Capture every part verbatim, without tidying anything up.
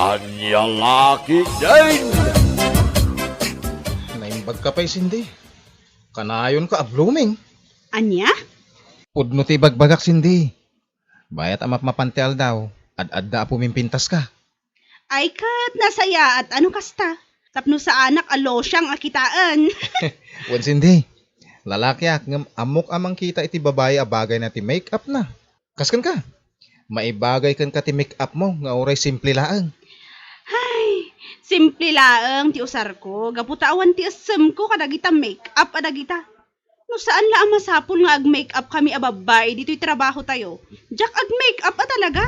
Ania la ketdin? Naimbag ka pay, Cindy. Kanayon ka a blooming. Ania? Pudno ti ibagbagak, Cindy. Bayat a mapmapan ti aldaw, ad-adda a pumimpintas ka. Ay, ket nasayaat a no kasta. Tapno saanak a losyang a kitaen. Wen, Cindy, lalakiak, ngem ammok a mangkita iti babai a bagayna ti make-up na. Kas kenka, maibagay kenka ti make-up mo nga uray simple laeng. Ay, simple laeng ti usarko, gapu ta awan ti essemko kadagita make-up a dagita. No saan la a masapul nga ag-make-up kami a babbai ditoy trabahotayo, diak ag-make-up a talaga.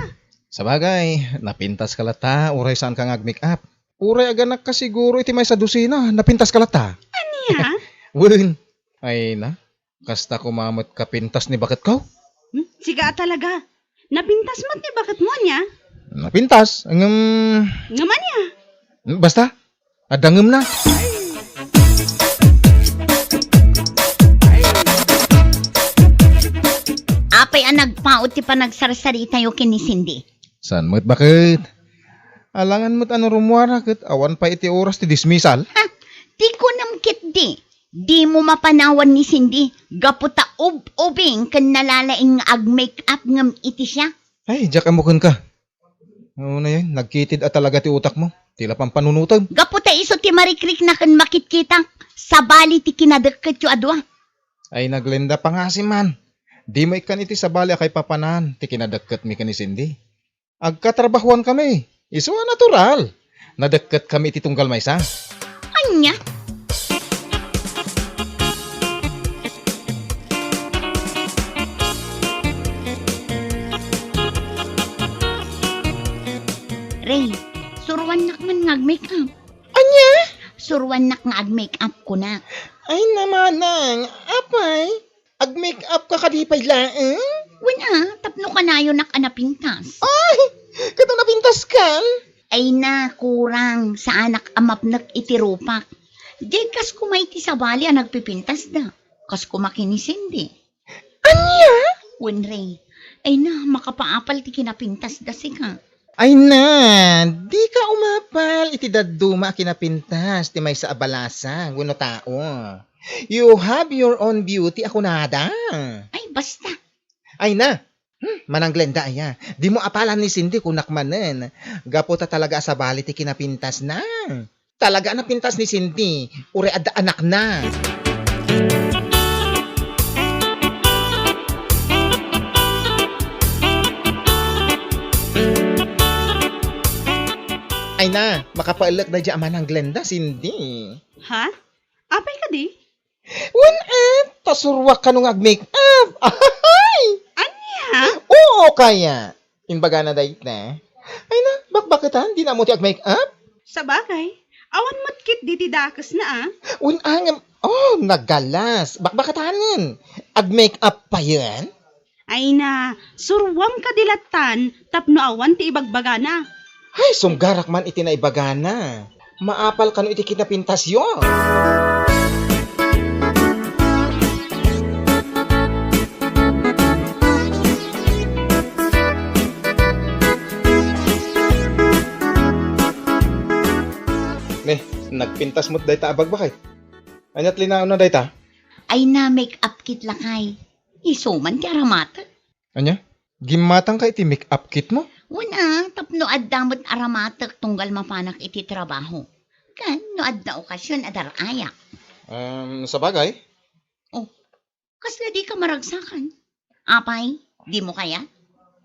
Sabagay, napintas ka latta, uray saan ka nga ag-make-up. Uray aganakka siguro iti maysa dosina, napintas ka latta. Ania? Wen, ay na, kasta koma met kapintas ni baketko? Hmm? Sika a talaga. Napintas met ni baketmo, ania? Napintas, ngem Ngem ania? Basta, adda ngemna. Apay a nagpaut ti panagsarsaritayo ken ni Cindy? Saan met baket? Alangan met a no rummuara ket awan pay iti oras ti dismissal. Ha? Ti kunam ketdi, dimo mapanawan ni Cindy gapu ta ub-ubing ken nalalaing nga ag-make-up ngem iti siak. Ay, diak ammo kenka. Unayen, nagkitid a talaga ti utakmo. Ti la pampanunotem. Gapu ta isu ti marikrikna ken makitkitak, sabali ti kinadekketyo a dua. Ay, na Glenda, pangaasim man. Dimo ikkan iti sabali a kaipapanan ti kinadekketmi ken ni Cindy. Agkatrabahuan kami. Isu a natural. Nadekket kami iti tunggal maysa. Ania? Ray, suruannak man nga ag-make-up. Ania? Suruannak nga ag-make-up, kunak. Ay, namanang, apay? Ag-make-up ka kadi pay laeng? Wen a, tapno kanayonak a napintas. Ay, ket no napintas kan? Ay na, kurang, saanak a mapnek iti rupak. Diay kas koma iti sabali a nagpipintasda. Kas koma ken ni Cindy. Ania? Wen, Ray. Ay na, makapaapal ti kinapintasda sika. Ay na, dika umapal iti dadduma a kinapintas ti maysa a balasang wenno tao. You have your own beauty a kunada. Ay, basta. Ay na. Hmm, Manang Glenda aya, dimo apalan ni Cindy kunak manen. Gapu ta talaga a sabali ti kinapintasna. Talaga a napintas ni Cindy, uray adda anakna. Ay na, makapaellek daydiay a Manang Glenda, Cindy. Ha? Apay kadi? Wen, eh, ta suruak kano nga ag-make-up. Ahay! Ania? Oo, kaya. Imbagana dayta. Ay na, bakbaketan, dina ammo ti ag-make-up? Sabagay, awan met ketdi ti dakesna, a. Wen, a, ngem, oh, nagalas. Bakbaketanen. Ag-make-up payen? Ay na, suruam kadi lattan tapno awan ti ibagbagana. Ay, sunggarak man iti naibagana. Maapal kano iti kinapintasyo? Ne, nagpintas met dayta a bagbakay. Ania ti linaonna dayta? Ay na, make-up kit lakay. Isu man ti aramatek. Ania? Gimmatangka iti make-up kit mo? Wen a, tapno adda met aramatek tunggal mapanak iti trabaho. Ken no adda okasion, adar-ayak. Um, sabagay. Oh, kasla dika maragsakan? Apay, dimo kayat?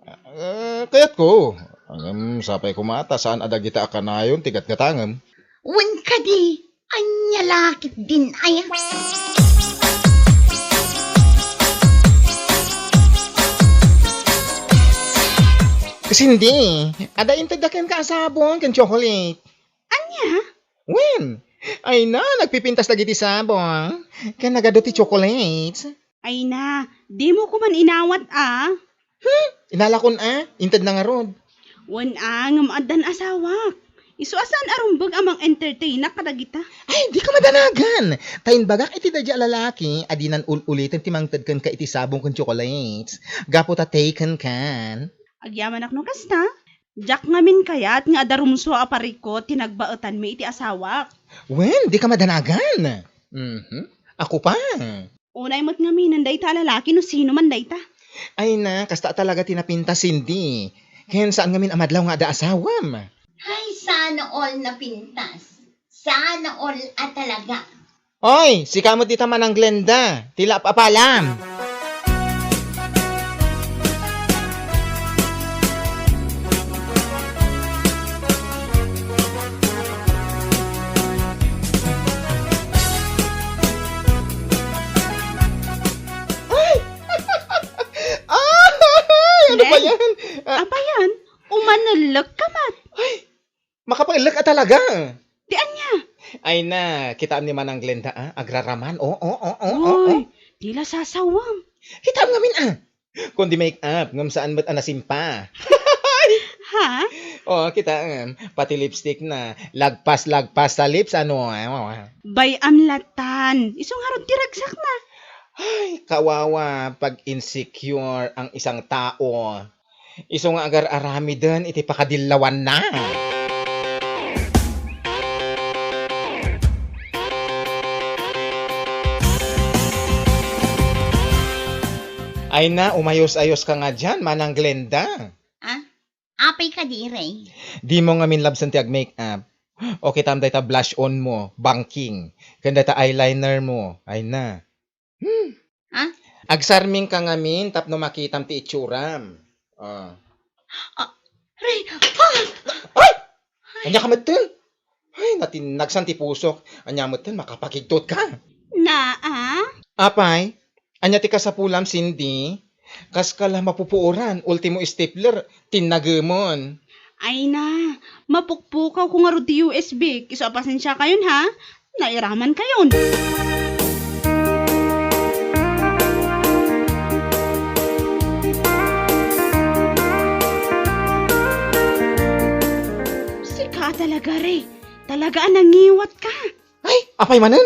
Eh, kayatko. Ngem sapay koma ta saan a dagita a kanayon ti gatgatangem. Wen kadi, ania la ketdin aya? Cindy, adda intedda kenka a sabong ken chocolate. Ania? Wen, ay na, nagpipintas dagiti sabong ken nagadu ti chocolate. Ay na, dimo koman inawat a. Hmm? Inalakon a, intedna ngarud. Wen a, ngem addan asawak. Isu a saan a rumbeng a mang-entertainak kadagita. Ay, dika madanagan. Ta imbagak iti daydiay a lalaki a dinan ul-uliten ti mangted kenka iti sabong ken chocolates. Gapu ta taken kan. Agyamanak no kasta. Diak ngamin kayat nga adda rumsua a parikut ti nagbaetanmi iti asawak. Wen, dika madanagan. Mhm. Ako pa. Unay met ngamin dayta a lalaki no sino man dayta. Ay na, kasta talaga ti napintas, Cindy. Ken saan ngamin a madlaw nga adda asawam. Ay, sana all napintas. Sana all a talaga. Oy, sika met dita, Manang Glenda, ti lap-apalam. Ay! Ay! Ano ba Neng? Yan? Ah. Apa yan? Umanellek ka met. Ay! Makapaellek a talaga. Ti ania? Ay na, kitaem ni Manang Glenda, ah, agraraman. Oh, oh, oh, oh, oh, oh. Uy, ti la sasawam. Kitaem ngamin, ah. Kundi make-up, ngem saan met a nasimpa. Ha? Oh, kitaem, pati lipstick na. Lagpas, lagpas sa lips, ano, ah, ah, ah. Bay-am latan. Isu ngarud ti ragsakna. Ay, kawawa, pag-insecure ang isang tao. Isu nga agar-aramiden iti pakadillawanna. Ay na, umayos-ayos ka nga dian, Manang Glenda. Ah? Apay kadi, Ray? Dimo ngamin labsen ti ag-make-up. O kitaem dayta blush on mo, bangking, ken dayta eyeliner mo. Ay na. Hmm. Ha? Agsarming ka ngamin tapno makitam ti itsuram. Ah. Ah, Ray, ah! Ay! Ania ka metten? Ay, natinnagsan ti pusok. Ania metten, makapakigtot ka. Naa? Apay, ania ti kasapulam, Cindy? Kas ka la mapupuoran, ultimo stapler, tinnagemon. Ay na, mapukpukaw ko ngarud ti U S B. Isu a pasensiakayon, ha? Nairaman kayon. Sika talaga, Ray. Talaga a nangiwat ka. Ay, apay manen?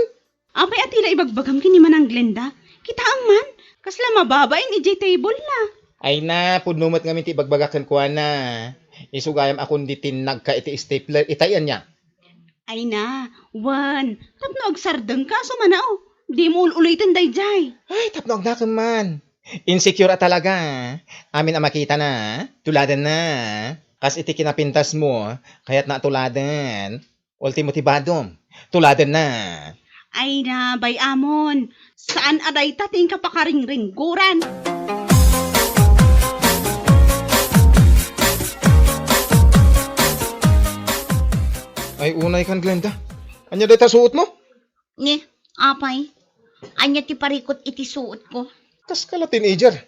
Apay a ti la ibagbagam ken ni Manang Glenda? Kitaem man, kasla mababain idiay table na. Ay na, pudno met ngamin ti ibagbagak kenkuana. Isu gayam a kundi tinnagka iti stapler, itay ania? Ay na, wen, tapno agsardengka, isu man a, o, dimo ul-uliten daydiay. Ay, tapno agnakem man. Insecure a talaga. Amin a makitana, tuladenna. Kas iti kinapintasmo, kayatna a tuladen. Ultimo ti badom, tuladenna. Ay na, bay-amon. Saan a dayta ti inka pakaringringguran? Ay, unay kan, Glenda. Ania dayta suotmo? Ni, apay. Ania ti parikut iti suotko? Kas ka la teenager.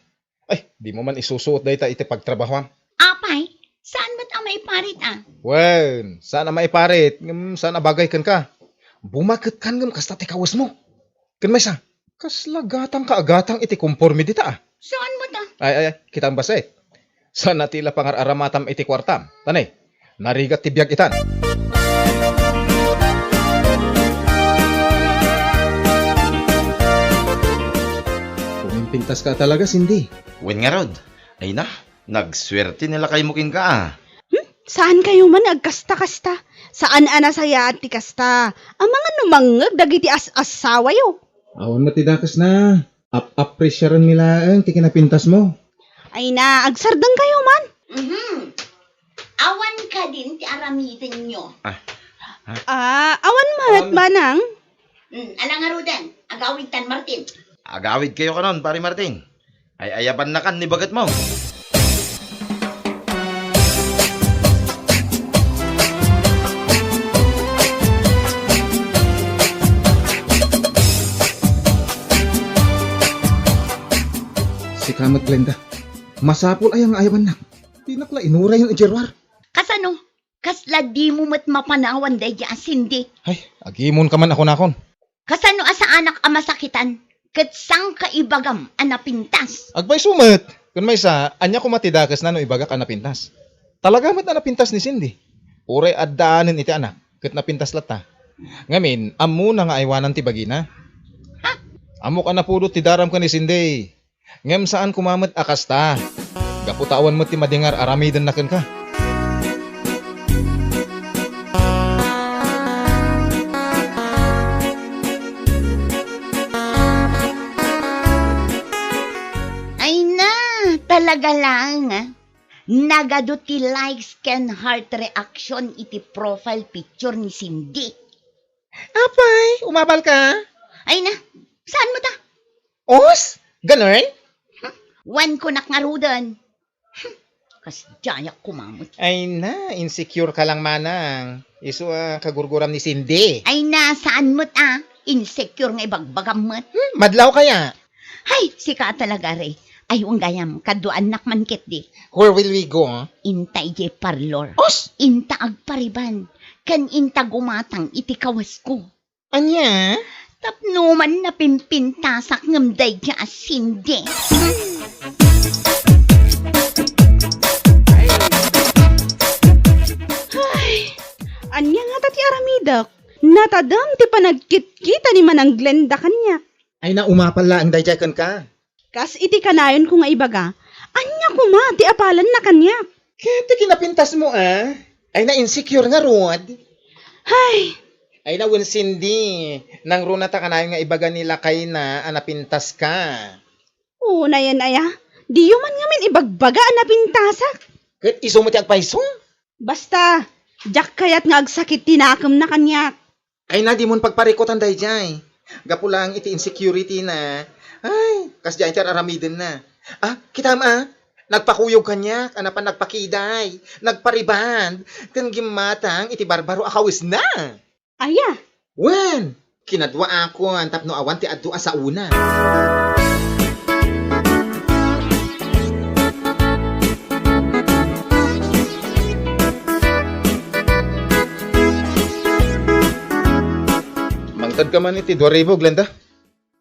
Ay, dimo man isusuot dayta iti pagtrabahoam. Apay, saan met a maiparit, a? Wen, saan a maiparit, ngem saan a bagay kenka. Bumaketkan ngem kasta ti kawesmo. Ken maysa, kasla gatangka a gatang iti komporme dita, a? Saan met, a? Ay, ay, ay, kitaem basit. Saan a ti la pangar-aramatam iti kuartam. Tanay, narigat ti biag itan. Umimpintaska a talaga, Cindy. Wen ngarud. Ay na, nagsuerte ni lakaymo kenka, a. Hmm? Saan kayo man agkasta-kasta? Saan a nasayaat ti kasta? Amangan no mangngeg dagiti as-asawayo. Awan met ti dakesna. Ap-apresyarenmi laeng ti kinapintasmo. Ay na, agsardeng kayo man. Mhm. Awan kadin ti aramidenyo. Ah. Ah, awan met, awan met. Manang. Hmm, ala ngaruden, agawidtan, Martin. Agawid kayo kanon, Pare Martin. Ay-ayabannakan ni bagetmo. Sika met, Glenda. Masapul aya nga ayabannak? Dinak la inurayen idiay ruar. Kasano? Kasla dimo met mapanawan daydi a Cindy? Ay, agimonka man a kunakon. Kasano a saanak a masakitan ket saanka ibagam a napintas? Agpayso met. Ken maysa, ania koma ti dakesna no ibagak a napintas? Talaga met a napintas ni Cindy. Uray addaanen iti anak, ket napintas latta. Ngamin, ammona nga aywanan ti bagina. Ha? Ammok a napudot ti daram ken ni Cindy. Ngem saan koma met a kasta. Gapu ta awan met ti madingar aramidenna kenka. Talaga laeng, ah. Nagadu ti likes ken heart reaction iti profile picture ni Cindy. Apay, umabal ka? Ay na, saan mo ta? Os? Ganun? Wan ko nak ngaruden. Kasdiayak kumamot. Ay na, insecure ka lang manang. Isu a kagurguram ni Cindy. Ay na, saan met a? Insecure nga ibagbagam met. Hmm, madlaw kaya? Hay, sika talaga, Ray. Ay, unggayam, kaduaannak man ketdi. Where will we go? Inta idiay parlor. Os! Inta agpariban. Ken inta gumatang iti kawasko. Ania? Tapno man napimpintasak ngem dayta a Cindy. Ay, ania ngata ti aramidek? Natadem ti panagkitkita ni Manang Glenda kaniak. Ay, naumapal laeng daydiay kenka. Kas iti kanayonko nga ibaga, ania koma ti apalanna kaniak? Ket ti kinapintasmo a? Ay, na-insecure ngarud. Hay! Ay, na wen Cindy, nangruna ta kanayon nga ibaga ni lakayna a napintaska. Unayen aya, diyo man ngamin ibagbaga a napintasak. Ket isu met ti agpayso? Basta, diak kayat nga agsakit ti nakemna kaniak. Ay na, dimon pagparikutan daydiay. Gapu laeng iti insecurity na. Ay, kasdiay ti ar-aramidenna. Ah, kitam a, nagpakuyog kaniak a napan nagpakiday, nagpariband, ken gimmatang iti barbaro a kawesna. Aya? Wen, kinaduaakon tapno awan ti adu a saona. Mangted ka man iti dua ribu, Glenda?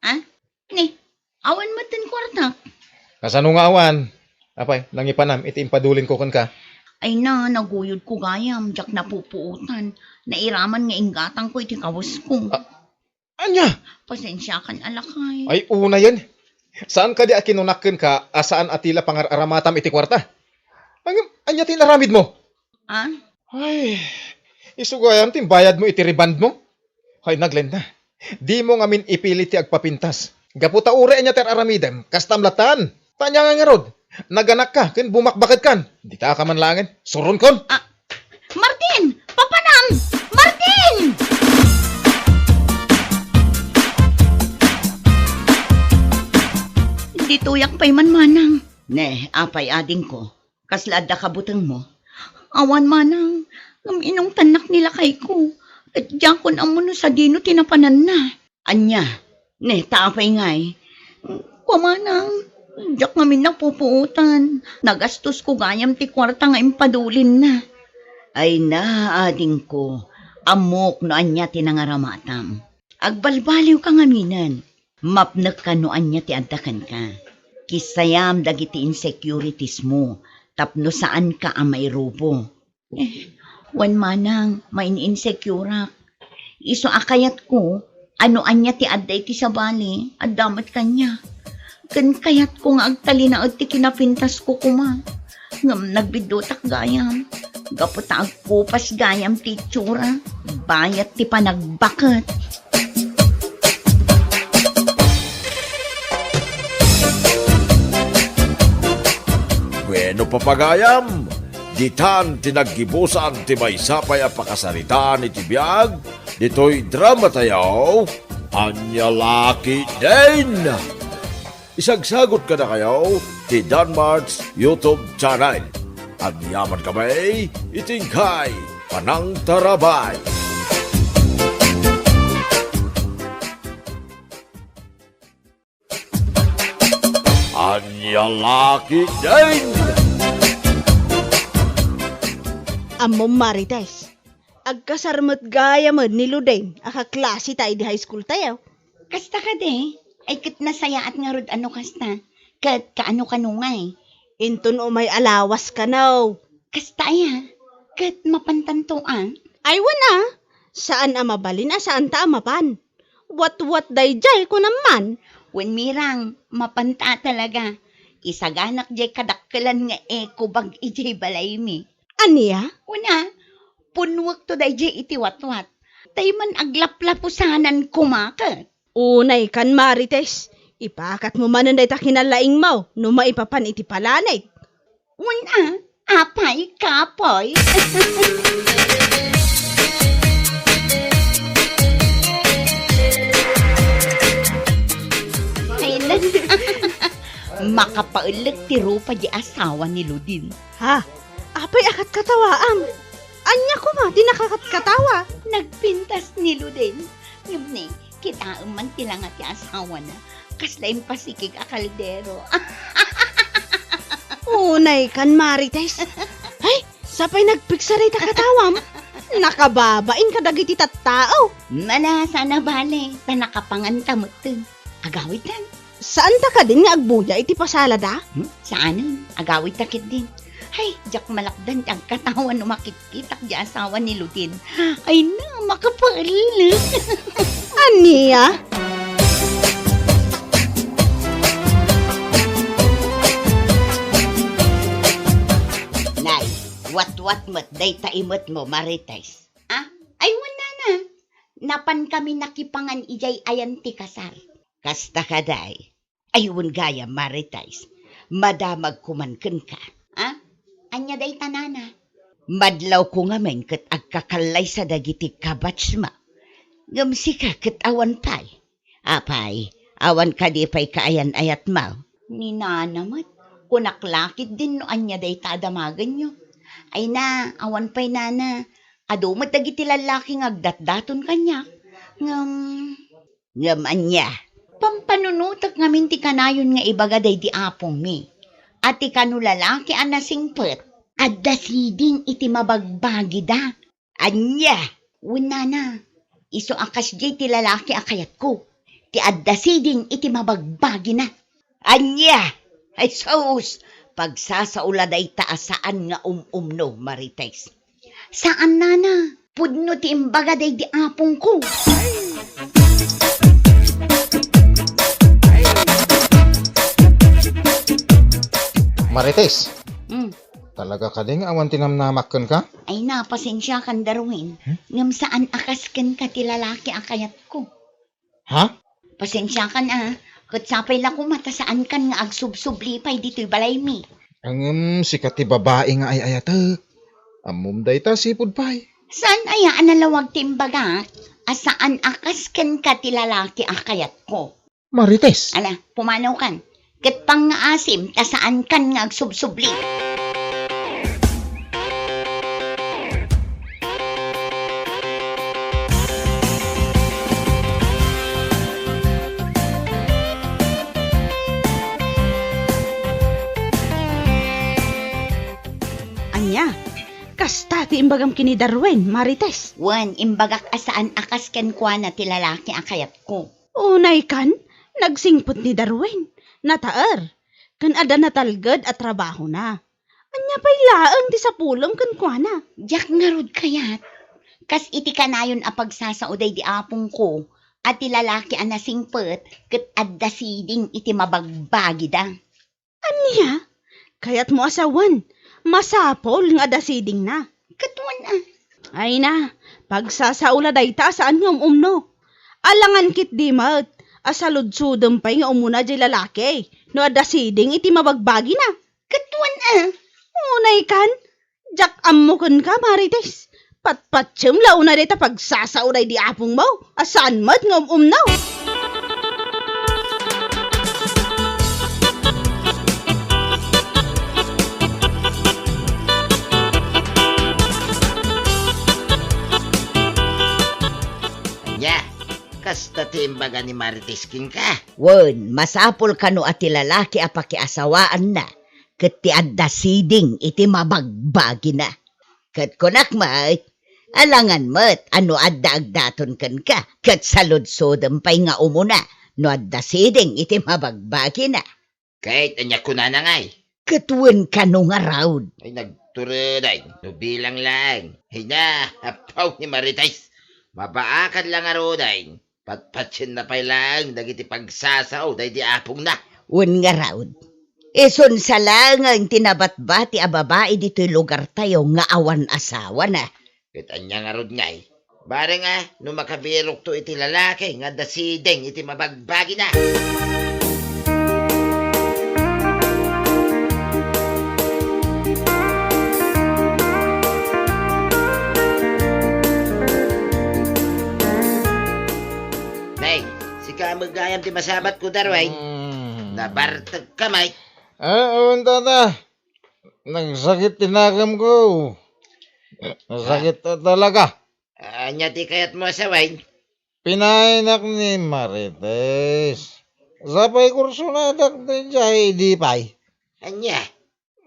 Ah? Ni, awan met ti kuartak. Kasano nga awan? Apay, nangipanam iti impadulinko kenka? Ay na, naguyodko gayam, diak napupuotan. Nairaman nga inggatangko iti kawesko. Ah, ania? Pasensiakan a lakay. Ay, unayen. Saan kadi a kinunak kenka a saan a ti la pangar-aramatam iti kuarta? Ngem, ania ti inaramidmo? Ah? Ay, isu gayam ti imbayadmo iti rebondmo? Hay na, Glenda, dimo ngamin ipilit ti agpapintas. Gapu ta uray ania ti ar-aramidem, kastam latta. Ta ania nga ngarud, naganakka ken bumakbaketkan. Ditaka man laengen, suronkon. Ah, Martin! Papanam! Martin! Ditoyak pay man manang. Ne, apay adingko? Kasla adda kabutengmo? Awan manang, ngem inungtannak ni lakayko. Ket diakon ammo no sadino ti napananna. Ania? Ne, ta apay ngay? Kua manang, diak ngamin napupuotan. Nagastosko gayam ti kuarta nga impadulinna. Ay na, adingko, ammok no ania ti nangaramatam. Agbalbaliwka ngaminen. Mapnekka no ania ti adda kenka. Kissayam dagiti insecuritiesmo tapno saanka a mairubo. Eh, wen manang, main-insecureak. Isu a kayatko a no ania ti adda iti sabali, adda met kaniak. Ken kayatko nga agtalinaed ti kinapintasko koma. Ngem nagbiddutak gayam, gapu ta agkupas gayam ti itsura, bayat ti panagbaket. Bueno, papagayam, ditan ti naggibusan ti maysa pay a pakasaritaan iti biag ditoy drama tayo, Ania La Ketdin. Isagsagut kadakayo ti Danmart's YouTube channel. Agyaman kami iti inkay panangtarabay. Ania La Ketdin! Ammom, Marites, agkasar met gayamen ni Loden a kaklase ta idi high school tayo. Kasta kadi, ay ket nasayaat ngarud a no kasta, ket kaano-kano ngay. Inton umay a lawas kano. Kasta aya, ket mapantanto a. Ay, wen a, saan a mabalin a saanta a mapan. Watwat daydiay kunam man. Wen, Mirang, mapanta talaga. Isaganak diay kadakkelan nga eco bag idiay balaymi. Ania? Kuna, punwekto daydiay iti watwat. Tay man aglaplapusanan koma ket. Unay kan Marites, Ipakatmo manen dayta kinalaingmo no maipapan iti palanit. Wen a, apay, kapoy. Ay, na-, makapaellek ti rupa di asawa ni Ludin. Ha? Apay a katkatawaam? Ania koma ti nakakatkatawa? Nagpintas ni Ludin. Ngem ni, kitaem man ti langa ti asawana. Kasla impasikig a kaldero. Unay kan, Marites. Ay, sapay nagpiksa dayta katawam. Nakababain kadagiti tattao. Ala, saan a bale, ta nakapanganta metten. Agawidtan. Saanta kadin nga agbuya iti pasalada? Hmm? Saanen, agawidta ketdin. Ay, diak malakdan ti agkatawa no makitkitak di asawa ni Ludin. Ay na, makapaellek. Ania? Nay, watwat met dayta imetmo, Marites. Ah, ay, wen, nana. Napankami nakipangan idiay ayan ti kasar. Kasta kadi. Ay, wen gayam, Marites, madamagko man kenka. Ah? Ania dayta, nana? Madlawko ngamin ket agkakallaysa dagiti kabatchmo. Ngem sika ket awan pay. Apay, awan kadi pay kaayan-ayatmo? Ni nana met, kunak la ketdin no ania dayta a damagenyo. Ay na, awan pay, nana. Adu met dagiti lallaki nga agdatdaton kaniak. Ngem, Ngem ania? Pampanunotek ngamin ti kanayon nga ibaga daydi apongmi a ti kano lalaki a nasingpet, adda siding iti mabagbagida. Ania? Wen, nana, isu a kasdiay ti lalaki a kayatko, ti adda siding iti mabagbagina. Ania? Ay sus! Pagsasao la dayta a saan nga um-umno, Marites. Saan, nana. Pudno ti imbaga daydi apongko. Marites, Hmm. Talaga kadi nga awan ti namnamak kenka? Ay na, pasensiakan, Darwin. Hmm? Ngem saan a kas kenka ti lalaki a kayatko. Ha? Pasensiakan a, ket sapay la koma ta saankan nga agsubsubli pay ditoy balaymi. Ngem sika ti babai nga ay-ayatek. Ammom dayta, sipud pay. Saan aya a nalawag ti imbagak a saan a kas kenka ti lalaki a kayatko? Marites. Ala, pumanawkan. Ket pangngaasim ta saankan nga agsubsubli. Ania? Kasta ti imbagam ken ni Darwin, Marites? Wen, imbagak a saan a kas kenkuana ti lalaki a kayatko. Unay kan, nagsingpet ni Darwin, nataer, ken adda natalged a trabahona. Ania pay laeng ti sapulem kenkuana? Diak ngarud kayat. Kas iti kanayon a pagsasao daydi apongko a ti lalaki a nasingpet ket adda siding iti mabagbagida. Ania? Kayatmo a sawen, masapul nga adda sidingna. Ket wen a. Ay na, pagsasao la dayta a saan nga um-umno. Alangan ketdi met a saludsodem pay nga umuna diay lalaki no adda siding iti mabagbagina. Ket wen a. Unay kan, diak ammo kenka, Marites. Patpatiem la unay dayta pagsasao daydi apongmo a saan met nga um-umno. Ania, kasta ti imbaga ni Marites kenka? Wen, masapul kano a ti lalaki a pakiasawaanna ket ti adda siding iti mabagbagina. Ket kunak met, alangan met a no adda agdaton kenka, ket saludsodem pay nga umuna no adda siding iti mabagbagina. Ket ania kunana ngay? Ket wen kano ngarud. Ay, nagturedeng, no bilang laeng. Ay na, apaw ni Marites. Mabaakan la ngaruden. Patpatienna pay laeng dagiti pagsasao daydi apongna. Wen ngarud, isunsa laeng ti nabatbati a babai ditoy lugartayo nga awan asawana. Ket ania ngarud ngay? Bareng a, no makabirokto iti lalaki nga adda siding iti mabagbagina. Ti masabatko, Darwin. Mm. Nabartekka met. Ah, awan, tata. Nagsakit ti nagamko. Nagsakit talaga. Ania ti kayatmo a sawen? Pinaaynak ni Marites. Sapay kursonadak daydiay, idi pay. Ania?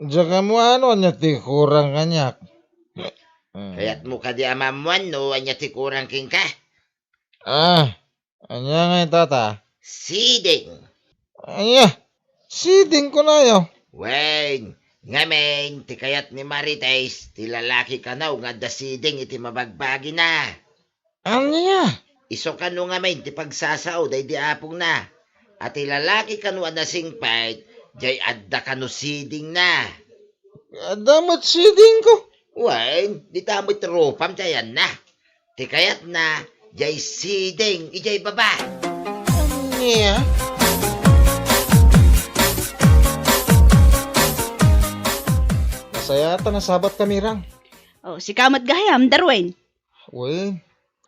Diak ammo no ania ti kurang kaniak. Mm. Kayatmo kadi a maammuan no ania ti kurang kenka? Ah, ania ngay, tata? Siding. Ania? Siding kunayo? Wen, ngamin, ti kayat ni Marites, ti lalaki kano nga adda siding iti mabagbagina. Ania? Isu kano ngamin ti pagsasao daydi apongna. A ti lalaki kano a nasingpet, jay adda kano sidingna. Adda met sidingko. Wen, dita met rupam ti ayanna. Ti kayatna, jay siding, ijay baba. Ania? Nasayaat a nasabatka, Mirang. Oh, sika met gayam, Darwin. Wen,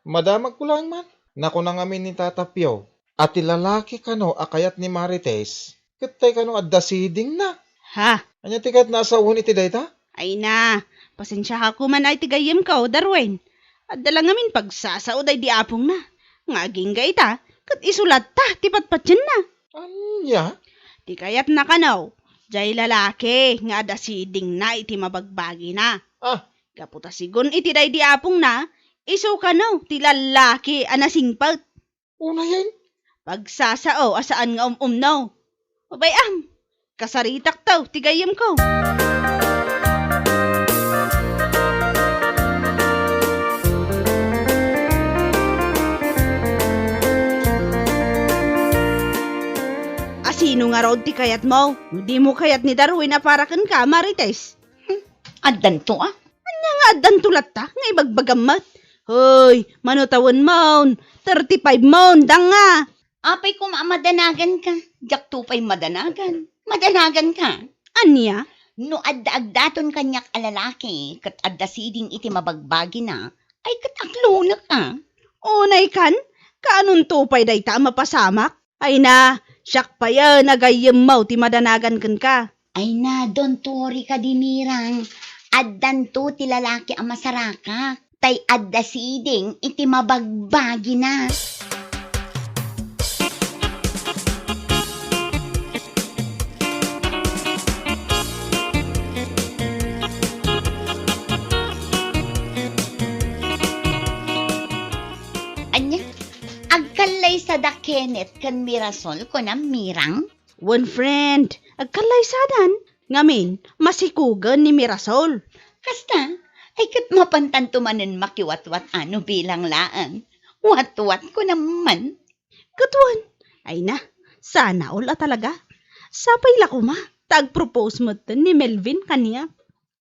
madamagko laeng man. Nakuna ngamin ni Tata Pio, a ti lalaki kano a kayat ni Marites, ket tay kano adda sidingna. Ha? Ania ti kayatna a sawen iti dayta? Ay na, pasensiaka koma a iti gayyemko, Darwin. Adda la ngamin pagsasao daydi apongna. Nga agingga ita, ket isu latta ti patpatienna. Ania? Ti kayatna kano, jay lalaki nga adda sidingna iti mabagbagina. Ah. Gapu ta sigun iti daydi apongna, isu kano ti lallaki a nasingpet. Unayen? Pagsasao a saan nga um-umno. Abay, am, kasaritakto ti gayyemko. A sino ngarud ti kayatmo? No dimo kayat ni Darwin a para kenka, Marites? Hmm, addanto, a? Ania nga addanto latta nga ibagbagam met? Hoy, mano tawenmon? Thirty-five mon, danga. Apay koma a madanaganka? Diakto pay madanagan. Madanaganka? Ania? No adda agdaton kaniak a lalaki ket adda siding iti mabagbagina, ay ket akloneka. Unay kan, kaanonto pay dayta a mapasamak? Ay na, siak payen a gayyemmo ti madanagan kenka. Ay na, don't worry kadi, Mirang. Addanto ti lalaki a masarakak. Tay adda siding iti mabagbagina. Ania? Agkallaysadak Kenneth ken Mirasol, kunam, Mirang? Wen, friend, agkallaysadan. Ngamin, masikugen ni Mirasol. Kasta, ay ket mapantanto manen makiwatwat a no bilang laeng. Watwat ko naman. Ket wen, ay na, sana all a talaga. Sapay la koma, ta agpropose metten ni Melvin kaniak.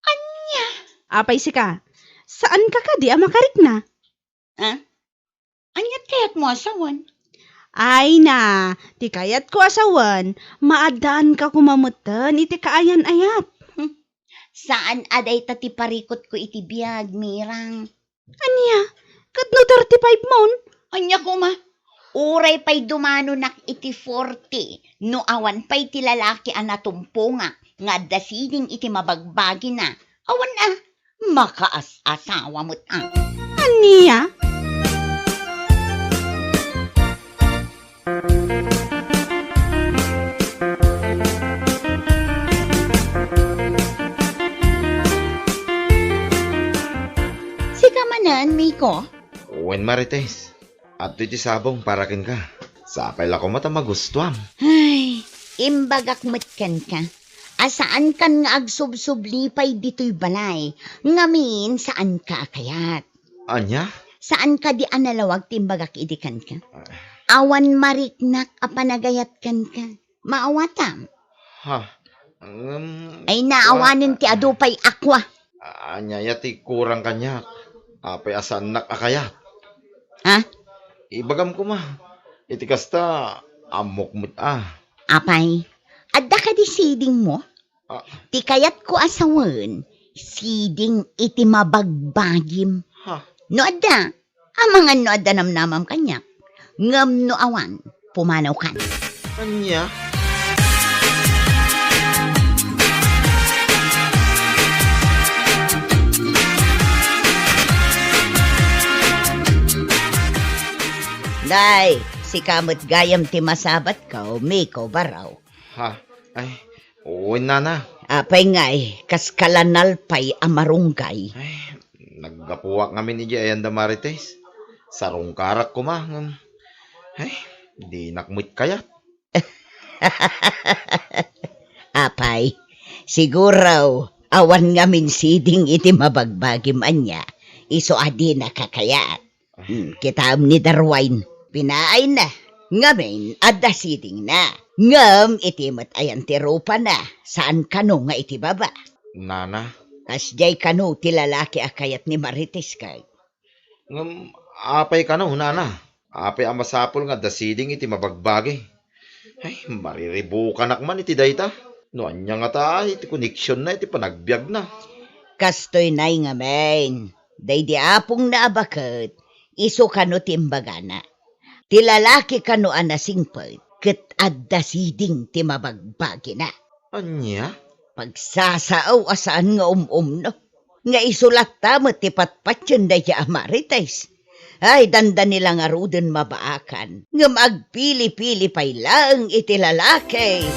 Ania? Apay sika, saanka kadi a makarikna? Ah? Ania ti kayatmo a sawen? Ay na, ti kayatko a sawen, maaddaanka koma metten iti kaayan-ayat. Hmm. Saan a dayta ti parikutko iti biag, Mirang. Ania? Ket no thirty-five mon? Ania koma? Uray pay dumanonak iti forty, no awan pay ti lalaki a natumpongak nga adda siding iti mabagbagina. Awan a, makaas-asawa met a. Ania? Sika manen, Miko? Wen, Marites. Adtoy ti sabong para kenka. Sapay la koma ta magustuam. Ay, imbagak met kenka a saankan nga agsubsubli pay ditoy balay, ngamin saanka a kayat. Ania? Saan kadi a nalawag ti imbagak idi kenka? Ah. Awan mariknak a panagayat kenka. Maawatam? Ha? Ngem, ay, naawanen ti adu pay a kua. Ania aya ti kurang kaniak? Apay a saannak a kayat? Ha? Ibagam koma. Iti kasta, ammok met a. Apay, adda kadi sidingmo? Ah. Ti kayatko a sawen, siding iti mabagbagim. Ha? No adda, amangan no adda namnamam kaniak. Ngem no awan, pumanawkan. Ania? Nay, sika met gayam ti masabatko, Miko Baraw. Ha? Ay, wen, nana. Apay ngay, kaska la nalpay a marunggay? Ay, naggapuak ngamin idiay ayan da Marites. Sarungkarak koma, ngem, ay, dinak met kayat. Apay, siguro, awan ngamin siding iti mabagbagim ania, isu a dinaka kayat. Hmm, kitaem ni Darwin, pinaayna. Ngamin, adda sidingna. Ngem iti met ayan ti rupana, saan kano nga iti baba. Nana. Kasdiay kano ti lalaki a kayat ni Marites kay. Ngem apay kano, nana? Apay a masapul nga adda siding iti mabagbagi? Ay, mariribukanak man iti dayta. No ania ngata iti koneksionna iti panagbiagna. Kastoy nay ngamin, daydi apongna a baket, isu kano ti imbagana. Ti lalaki kano a nasingpet, ket adda siding ti mabagbagina. Ania? Pagsasao a saan nga um-umno. Nga isu latta met ti patpatien dayta a Marites. Ay, dandani la ngaruden mabaakan, ngem agpili-pili pay laeng iti lalaki.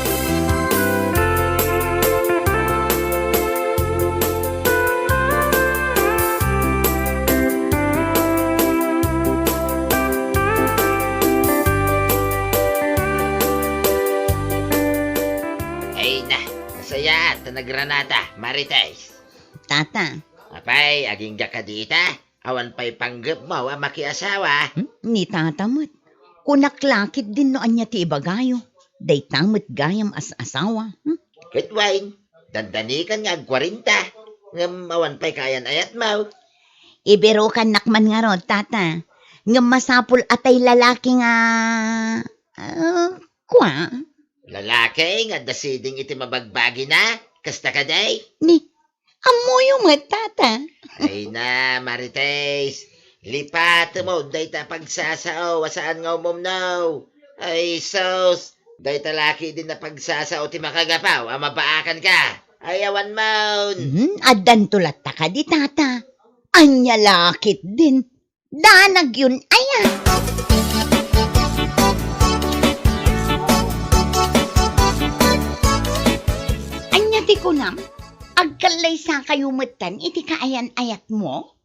Ay na, nasayaat ta nagranata, Marites. Tata. Apay, agingga kadi ita? Awan pay panggepmo a makiasawa? Hmm? Ni tata met. Kunak la ketdin no ania ti ibagayo. Dayta met gayam as-asawa. Hmm? Ket wen, dandanikan nga agkuarenta. Ngem awan pay kaayan-ayatmo. Ibirukannak man ngarud, tata. Ngem masapul a tay lalaki nga, ah, kua? Lalaki nga adda siding iti mabagbagina? Kasta kadi? Ni, Ammoyo met, tata. Ay na, Marites. Lipatemo dayta pagsasao a saan nga umumno. Ay, sus. Dayta la ketdin a pagsasao ti makagapu a mabaakanka. Ay, awan man. Hmm, addanto latta kadi, tata. Ania la ketdin? Danagyon aya? Ania ti kunam? Agkallaysakayo metten iti kaayan-ayatmo?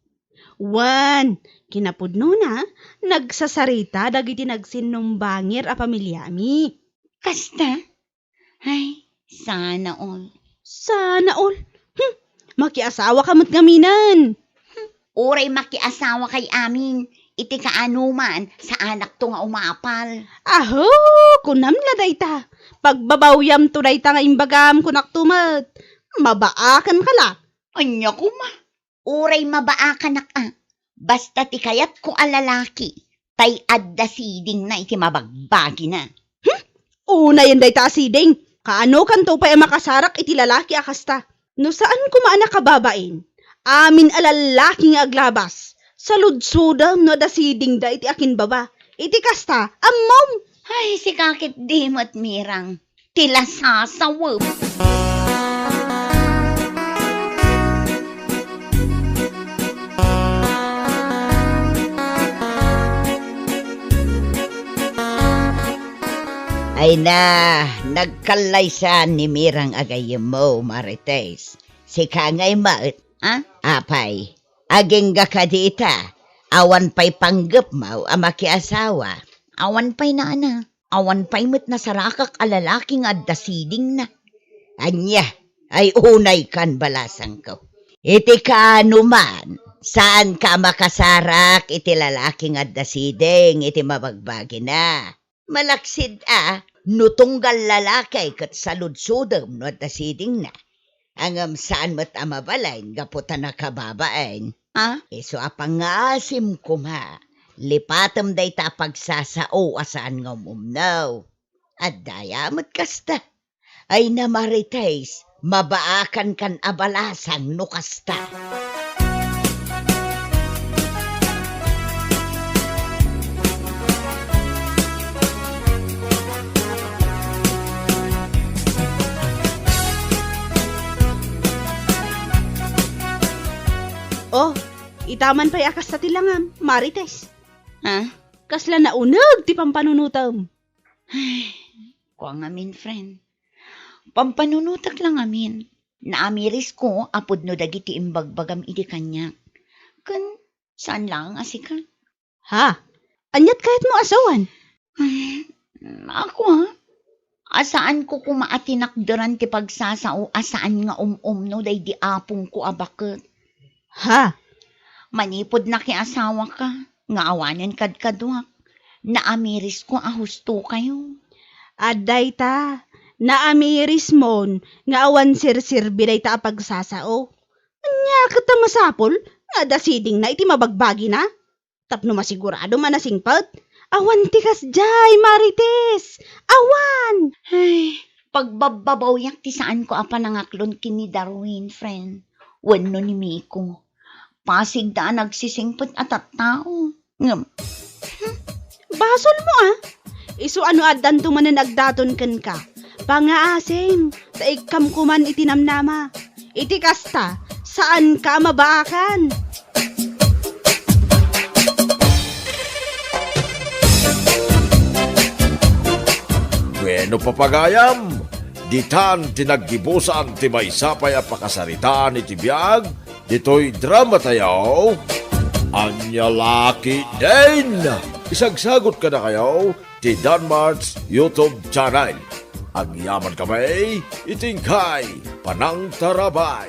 Wen, kinapudnona, nagsasarita dagiti nagsinnumbangir a pamiliami. Kasta? Ay, sana all. Sana all? Hmm, makiasawaka met ngaminen. Hmm, uray makiasawakay amin, iti kaanoman, saanakto nga umapal. Aho, kunam la dayta. Pagbabawyamto dayta nga imbagam, kunakto met. Mabaakanka la. Ania koma? Uray mabaakanak a, basta ti kayatko a lalaki, tay adda sidingna iti mabagbagina. Hmm? Unayen dayta a siding. Kaanokanto pay a makasarak iti lalaki a kasta? No saan koma a nakababain, amin a lalaki nga aglabas, saludsodem no adda sidingda iti akinbaba. Iti kasta, ammom? Ay, sika ketdi met, Mirang. Ti lasasawem. Ay na, nagkallaysan ni Mirang a gayyemmo, Marites. Sika ngay met, a? Apay, agingga kadi ita, awan pay panggepmo a makiasawa. Awan pay, nana. Awan pay met nasarakak a lalaki nga adda sidingna. Ania, ay unaykan balasangko. Iti kaano man, saanka a makasarak iti lalaki nga adda siding iti mabagbagina. Malaksid a, no tunggal lalaki ket saludsodem no adda sidingna. Ngem saan met a mabalin gapu ta nakababain. A? Isu a pangngaasim koma, lipatem dayta a pagsasao a saan nga umumno. Adda aya met kasta. Ay na, Marites, mabaakankan a balasang no kasta. Ita man pay a kasta ti langam, Marites. Ha? Kasla nauneg ti pampanunotem. Ay, kua ngamin, friend. Pampanunotek la ngamin. Naamirisko a pudno dagiti imbagbagam idi kaniak. Ken saan laeng a sika. Ha? Aniat kayatmo a sawen? Hmm, ako, ah. A saanko koma a tinakderan ti pagsasao a saan nga um-umno daydi apongko a baket. Ha? Manipud nakiasawaka nga awanen kadkaduak, naamirisko a hustokayo. Adda ita, naamirismon nga awan serserbi dayta a pagsasao. Ania ket a masapul nga adda sidingna iti mabagbagina? Tapno masiguradom a nasingpet, awan ti kasdiay, Marites! Awan! Ay, pagbabbabawiak ti saanko a panangaklon ken ni Darwin, friend, wenno ni Miko. Pasigda a nagsisingpet a tattao. Ngem, hmm, basolmo, a. Isu a no addanto manen agdaton kenka, pangaasim, ta ikkamko man iti namnama. Iti kasta, saanka a mabaakan. Bueno, papagayam, ditan ti naggibusan ti maysa pay a pakasaritaan iti biag ditoy dramatayo, Ania La Ketdin! Isagsagot kadakayo ti Danmart's YouTube channel. Agyaman kami iti inkay panangtarabay.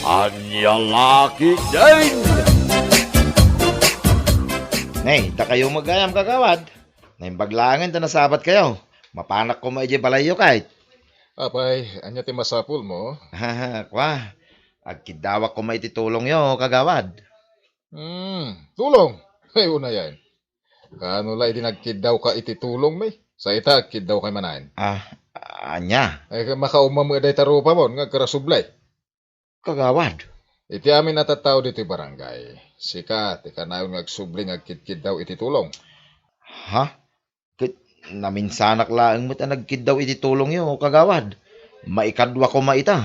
Ania La Ketdin! Nay, dakayo met gayam, kagawad. Naimbag laengen ta nasabatkayo. Mapanak koma idiay balayyo, kayat. Apay, ania ti masapulmo? Kua, agkiddawak koma iti tulongyo, kagawad. Hmm, tulong? Ay, unayen. Kaano la idi nagkiddawka iti tulongmi? Sa ita, agkiddawkay manen. Ah, ania? Ay, makauma met dayta rupamon nga agkarasubli. Kagawad. Iti amin a tattao ditoy barangay, sika ti kanayon nga agsubli nga agkitkiddaw iti tulong. Ha? Ket naminsanak laeng met a nagkiddaw iti tulongyo, kagawad. Maikadua koma ita.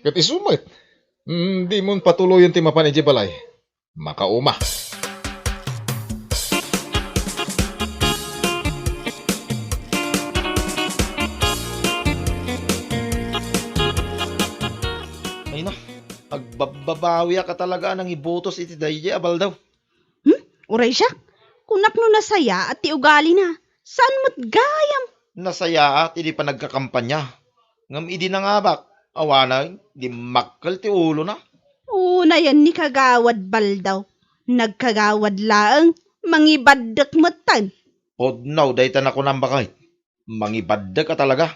Ket isu met. Mm, dimon patuloyen ti mapan idiay balay. Makauma. Ay na, agbabbabawiak a talaga a nangibutos iti daydiay a baldaw. Hmm? Uray siak, kunak no nasayaat ti ugalina. Saan met gayam? Nasayaat idi panagkakampanya. Ngem idi nangabak, awanen, dimmakkel ti ulona. Unayen ni Kagawad Baldaw. Nagkagawad laeng, mangibaddek metten. Pudno dayta nakunam, baket. Mangibaddek a talaga.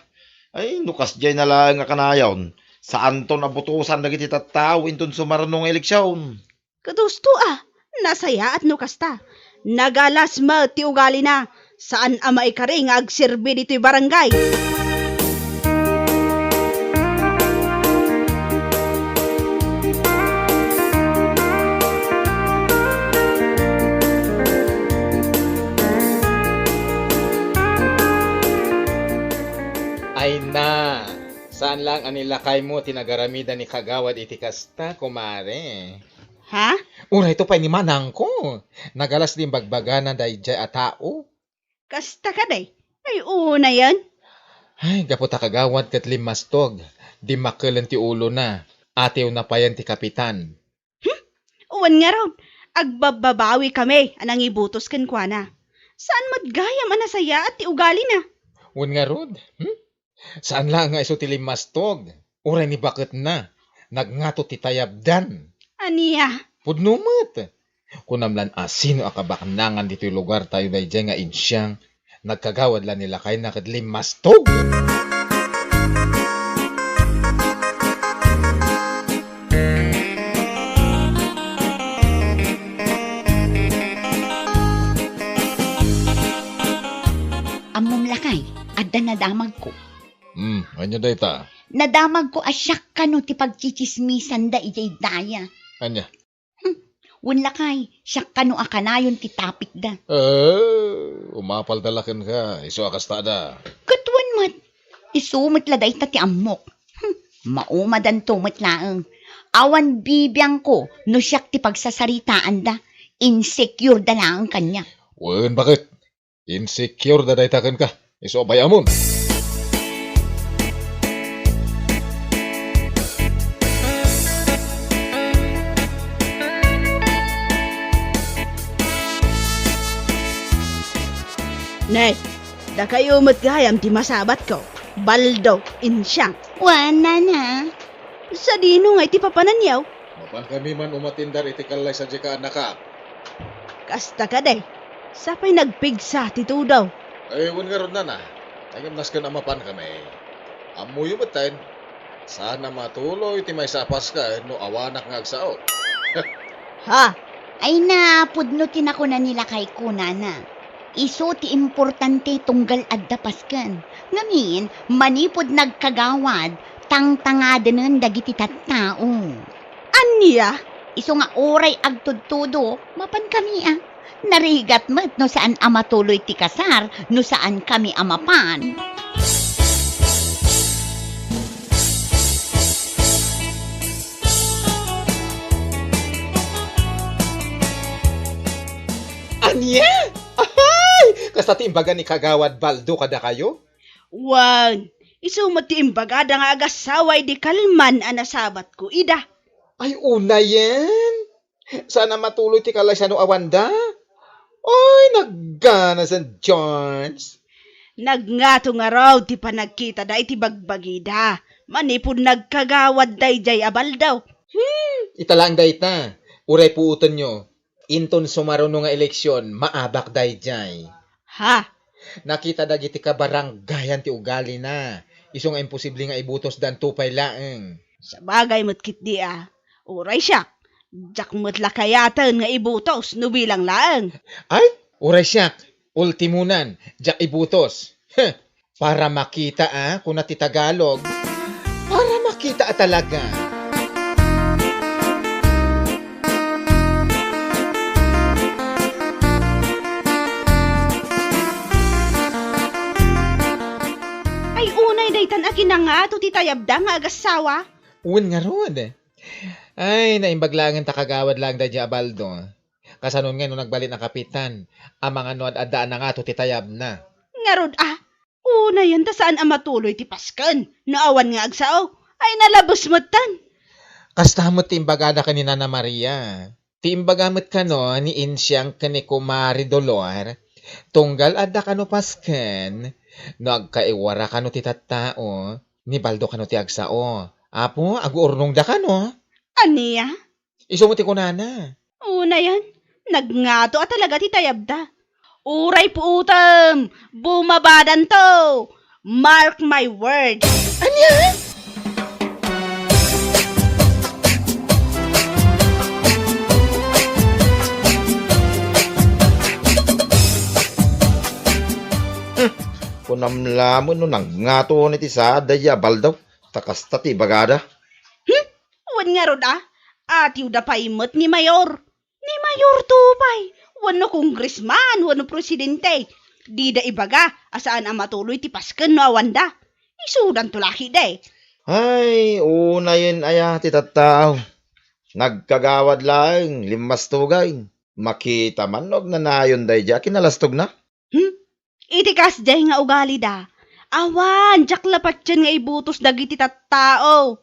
Ay, no kasdiay na laeng a kanayon, saanton a butosan dagiti tattao inton sumarno nga eleksion. Ket husto a, nasayaat no kasta. Nagalas met ti ugalina, saan a maikari nga agserbi ditoy barangay. Ay na, saan lang a ni lakaymo ti nagaramidan ni Kagawad iti kasta, kumare. Ha? Uray to pay ni manangko. Nagalas ti imbagbagana daydiay a tao. Kasta kadi? Ay, unayen. Ay, gapu ta Kagawad ket limmastog, dimmakkelen ti ulona, atiwna payen ti kapitan. Hmm? Wen ngarud, agbabbabawi kami a nangibutos kenkuana. Saan met gayam a nasayaat ti ugalina? Wen ngarud, hmm? Saan laeng nga isu ti limmastog, uray ni baketna, nagngato ti tayabdan. Ania? Pudno met. Kunam lan a sino a kabaknangan ditoy lugartayo daydiay nga insiang, nagkagawad la ni lakayna ket limmastog. Ammom lakay, adda nadamagko. Hmm, ania dayta? Nadamagko a siak kano ti pagtsitsismisanda idiay daya. Ania? Hmm, wen lakay, siak kano a kanayon ti topicda. Eh, umapalda la kenka, isu a kastada. Ket wen met, isu met la dayta ti ammok. Hmm, maumadanto met laeng. Awan bibiangko no siak ti pagsasaritaanda. Insecure da laeng kaniak. Wen, baket. Insecure da dayta kenka. Isu a bay-amon. Ne, dakayo met gayam ti masabatko. Baldo, Insiang. Wen, nana. Sadino nga iti papananyo? Mapankami man umatindar iti kallay sadiay ka, annaka. Kasta kadi, sapay nagpigsa ti tudo. Ay, wen ngarud, nana. Ay, ngem nasken a mapankami. Ammoyo metten, saan a matuloy ti maysa a Pasken no awanak nga agsao. Ha? Ay, napudno ti nakuna ni lakayko, nana. Isu ti importante tunggal adda Pasken. Ngamin, manipud nagkagawad, tangtangadenen dagiti tattao. Ania? Isu nga uray agtudtudo, mapankami a. Narigat met no saan a matuloy ti kasar no saankami a mapan. Ania? Ahay! Kasta ti imbaga ni Kagawad Baldo kadakayo? Wen, isu met ti imbagada nga agassawa idi kalman a nasabatko ida. Ay, unayen? Saan a matuloy ti kallay sano awanda? Ay, nagganasen, George. Nagngato ngarud ti panagkitada iti bagbagida manipud nagkagawad daydiay a Baldo. Hmm, ita laeng dayta. Uray puotenyo. Inton sumaruno nga eleksion, maabak daydiay. Ha? Nakita dagiti kabaranggayan ti ugalina. Isu nga imposible nga ibutosda, anto pay laeng. Sabagay met ketdi a. Uray siak, diak met la kayaten nga ibutos no bilang laeng. Ay, uray siak, ultimonan, diak ibutos. Heh! Para makita a, kuna ti Tagalog. Para makita a talaga. Ay, unay daytan a kinangato ti tayabda nga agassawa? Wen ngarud. Ay, naimbag laengen ta kagawad laeng daydiay a Baldo. Kasanon ngay no nagbalin a kapitan, amangan no ad-adda a nangato ti tayabna. Ngarud a, unayen ta saan a matuloy ti Pasken no awan nga agsao. Ay, nalabes metten. Kasta met ti imbagada ken ni Nana Maria. Ti imbaga met kano ni Insiang ken ni Kumare Dolor, tunggal adda kano Pasken, no agkaiwara kano ti tattao, ni Baldo kano ti agsao. Apo, aguurnongda kano. Ania? Isu met ti kunana. Unayen, nagngato a talaga ti tayabda. Uray puotem, bumabadanto. Mark my word. Ania? Hmm, kunam laeng no nagngato unay ti saad daydiay a Baldo, ta kasta ti ibagada. Hmm? Wen ngarud a, atiwda pay met ni Mayor. Ni Mayor to pay, wenno congressman, wenno presidente, dida ibaga a saan a matuloy ti Pasken no awanda. Isudanto la ketdi. Ay, unayen aya ti tattao. Nagkagawad laeng, limmastugay. Makita man no agnanayon daydiay a kinalastogna. Hmm? Iti kasdiay nga ugalida, awan diak la patien nga ibutos dagiti tattao.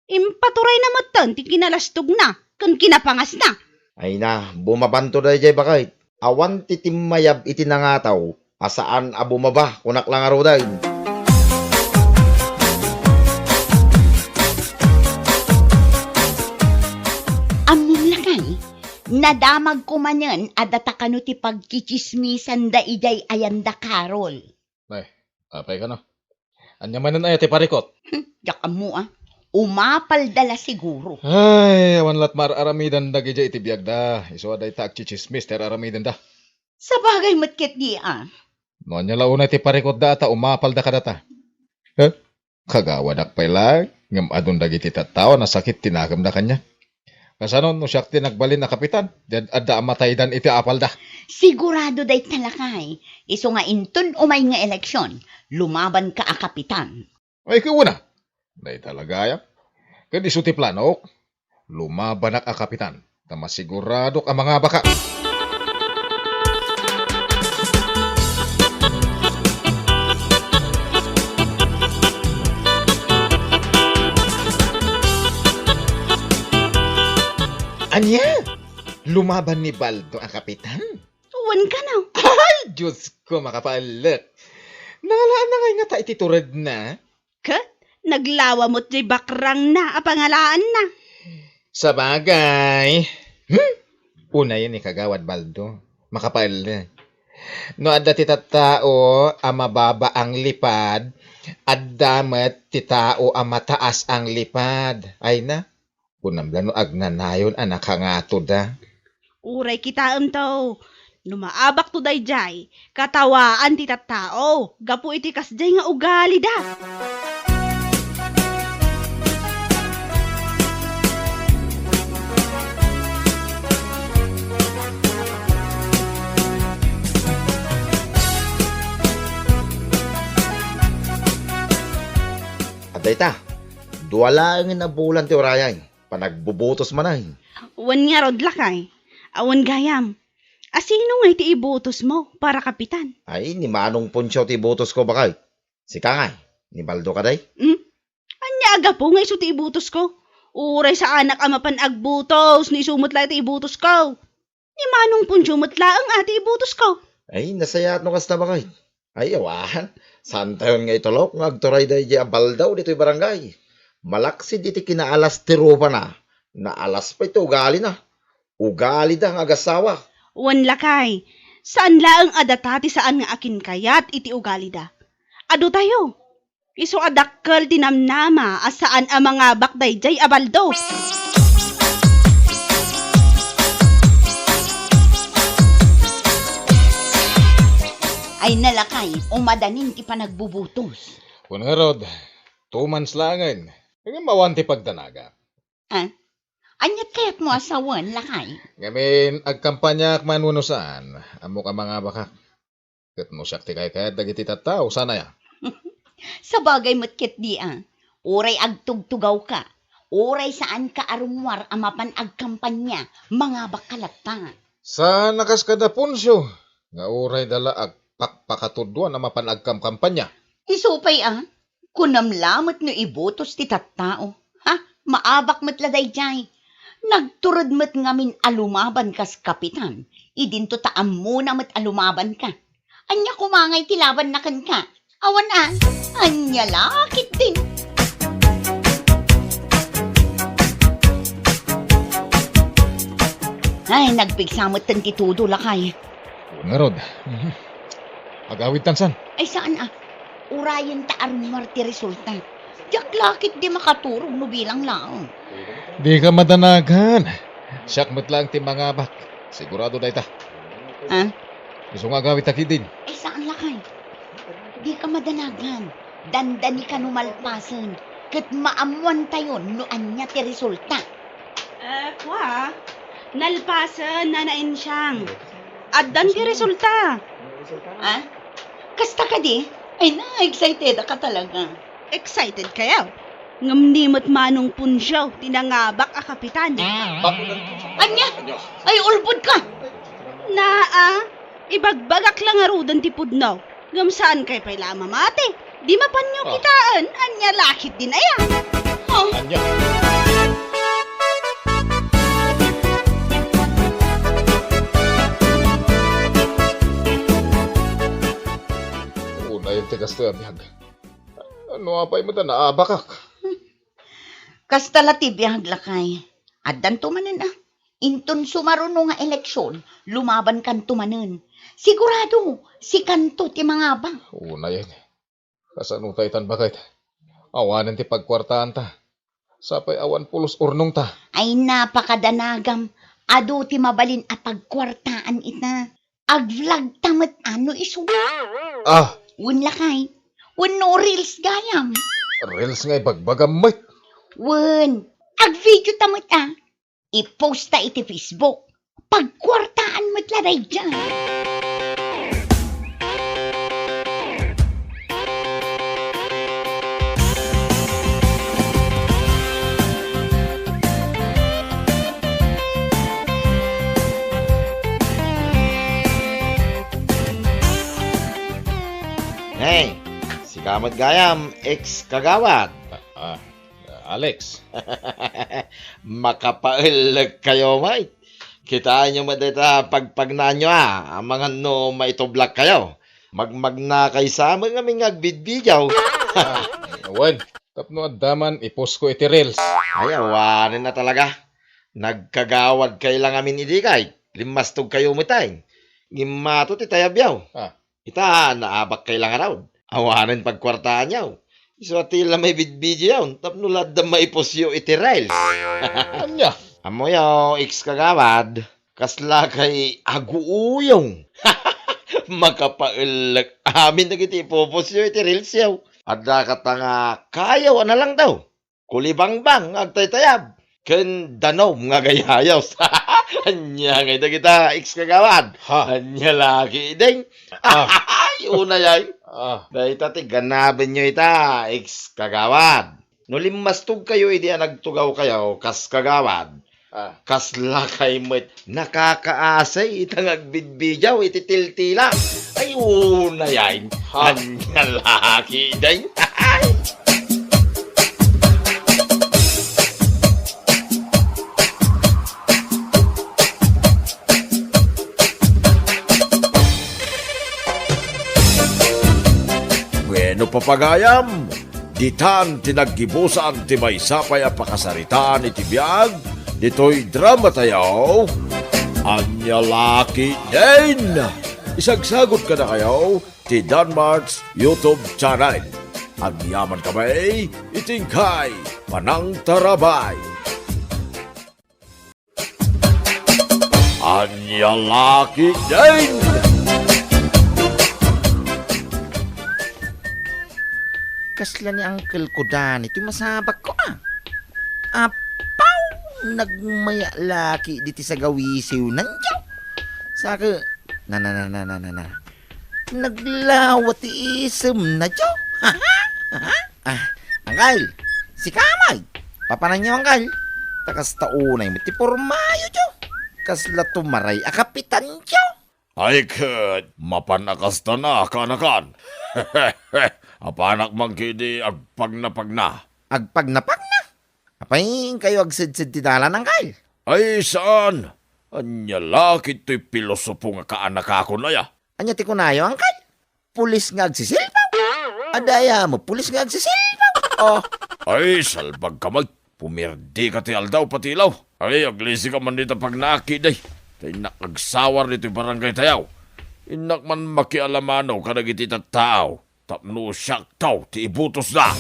Impaturayna metten ti kinalastogna ken kinapangasna. Ay na, bumabanto daydiay, baket. Awan ti timmayab iti nangataw a saan a bumaba, kunak la ngaruden. Ammom lakay, nadamagko manen a data kano ti pagtsitsismisanda idiay ayanda, Carol. Nay, apay kano? Ania manen aya ti parikut? Hmm, diak ammo a. Umapalda la siguro. Ay, awan lat maar-aramidan dagidiay iti biagda. Isu a dayta agtsitsismis ti ar-aramidenda. Sabagay met ketdi a. No ania la unay ti parikutda a ta umapalda kadata? Huh? Kagawadak pay laeng, ngem adun dagiti tattao a nasakit ti nakemda kaniak. Kasano no siak ti nagbalin a kapitan? Diad adda a mataydan iti apalda. Sigurado dayta lakay, isu nga inton umay nga eleksion, lumabanka a kapitan. Ay, kuna, dayta la gayam. Ket isu ti planok. Lumabanak a kapitan, ta masiguradok a mangabakak. Ania? Lumaban ni Baldo a kapitan? Wen kano. Ay, Diyos ko, makapaellek. Nangalaanna ngay ngata iti turedna? Ket naglawa met jay bakrangna a pangalaanna. Sabagay. Hmm? Unayen ni Kagawad Baldo. Makapaellek. No adda ti tattao a mababa a lipad, adda met ti tao a mataas a lipad. Ay na, kunam la no agnanayon a nakangatoda. Uray kitaemto, no maabakto daydiay, katawaan ti tattao gapu iti kasdiay nga ugalida. Adda ita, dua laengen a bulan ti urayay. Panagbubutos manen. Wen ngarud, lakay. Awan gayam. Asino ngay ti ibutos mo para kapitan? Ay, ni Manong Poncio ti ibutos ko, bakay. Sika ngay, ni Baldo kadi? Hmm? Ania a gapu nga isu ti ibutos ko? Uray saanak a mapan agbutos, ni isu met laeng ti ibutos ko. Ni Manong Poncio met laeng a ti ibutos ko. Ay, nasayaat no kasta, bakay. Ay, awan. Saantayon nga itulok nga agturay daydiay a Baldo ditoy barangay. Malaksid iti kinaalas ti rupana, naalas pay ti ugalina. Ugalida nga agasawa. Wen, lakay, saan laeng a data ti saan nga akinkayat iti ugalida. Adu tayo. Isu a dakkel ti namnama a saan a mangabak daydiay a Baldo. Ay na, lakay, umadanin ti panagbubutos. Wen ngarud, two months laengen. Ngem awan ti pagdanagak. Ah? Aniat kayatmo a sawen, lakay? Ngamin, agkampanyaak man wenno saan, ammok a mangabakak. Ket no siak ti kaykayat dagiti tattao, saan aya? Sabagay met ketdi a, uray agtugtugawka, uray saanka a rummuar a mapan agkampanya, mangabakka latta. Saan a kas kada Poncio, nga uray da la agpakpakatuduan a mapan agkamkampanya. Isu pay a, kunam la met no ibutos ti tattao. Ha? Maabak met la daydiay. Nagtured met ngamin a lumaban kas kapitan, idinto ta ammona met a lumabanka. Ania koma ngay ti labanna kenka? Awan a, ania la ketdin? Ay, nagpigsa metten ti tudo, lakay. Ngarud. Mhm. Agawidtan san? Ay, saan a? Urayen ta arummuar ti resulta. Diak la ketdi makaturog no bilang laeng. Dika madanagan. Siak met laeng ti mangabak. Sigurado dayta. Ah? Isu nga agawidta ketdin. Ay, saan, lakay? Dika madanagan. Dandanika no malpasen. Ket maammoantayon no ania ti resulta. Eh, kua, nalpasen, Nana Ensyang. Addan ti resulta. Ah? Kasta kadi? Ay, na-excitedka talaga. Excited kayo? Ngem ni met Manong Poncio ti nangabak a kapitan. Ania? Ay, ulbodka! Naa, ibagbagak la ngaruden ti pudno. Ngem saankay pay la a mamati. Di mapanyo kitaen, ania la ketdin aya? Oh. Ania? Unay ti kastoy a biag. No apay met a naabakak? Kasta la ti biag, lakay. Addanto manen a. Inton sumaruno nga eleksion, lumabankanto manen. Sigurado, sikanto ti mangabak. Unayen. Kasano ta itan, baket? Awanen ti pagkuartaanta. Sapay awan pulos urnongta. Ay, napakadanagam. Adu ti mabalin a pagkuartaan ita. Ag-vlogta met a no isu. Ah! Wen, lakay. Wenno reels gayam. Reels nga ibagbagam met. Wen, ag-videota met a. I-posta iti Facebook. Pagkuartaan met la daydiay. Kamat gayam, ex-kagawad. Ah, ah, Alex. Makapaellek kayo, mate. Kitaenyo met dayta pagpagnaanyo, a, amangan no maitublak kayo. Magmagna kay sa met ngamin nga agbidbidiaw. Ah, wen, tapno adda man i-post ko iti reels. Ay, awanen a talaga. Nagkagawad kay la ngamin idi kay. Limmastog kayo met ay. Ngimmato ti tayabyaw. Ah. Ita, naabak kay la ngarud. Awanen pagkuartaanyo. Isu a ti la maibidbidiaw, tapno la adda maipostyo iti reels. Ania? Ammoyo, ex-kagawad, kasla kay aguuyong. Makapaellek amin dagiti ipopostyo iti reelsyo. Adda kata nga kayo a nalangdaw. Kulibangbang nga agtaytayab, ken danum nga agayayos. Ania ngay dagita, ex-kagawad? Ha? Ania la ketdin? Ah. Ay, unay ay. Ah. Dayta ti ganabenyo ita, ex-kagawad. No limmastog kayo idi a nagtugaw kayo, kas kagawad, Ah. Kasla kay met nakakaasay ita nga agbidbidiaw iti tiltila. Ay, unay ay. Ha? Ania la ketdin? Bueno, papagayam, ditan ti naggibusan ti maysa pay a pakasaritaan iti biag ditoy dramatayo, Ania la ketdin. Isagsagut kadakayo ti Danmart's YouTube channel. Agyaman kami iti inkay panangtarabay. Ania la ketdin? Kasla ni Uncle ko Danny toy masabakko, a. Apaw! Nagmaya la ketdi ti sagawisiw nandiyo. Saka, na, na, na, na, na, na, na. Naglawa ti isemna, Joe. Ah, Uncle, sika met. Papananyo, Uncle? Ta kasta unay met ti pormayo, Joe. Kasla tumaray a kapitan, Joe. Ay, ket, mapan a kasta na, kaanakan. Apanak man ketdi agpagnapagna. Agpagnapagna? Apay, inkayo agsedsed ti dalan, Uncle? Ay, saan? Ania la ketdi toy pilosopo nga kaanakakon aya? Ania ti kunayo, Uncle? Pulis nga agsisilpaw? Adda aya met pulis nga agsisilpaw? Oh. Ay, salbagka met. Pumirdika ti aldaw, Patilaw. Ay, aglisika man dita pagnaak ketdi. Ta innak agsawar ditoy barangay tayo. Innak man makialamano kadagiti tattao. Tapno siakto ti ibutosda.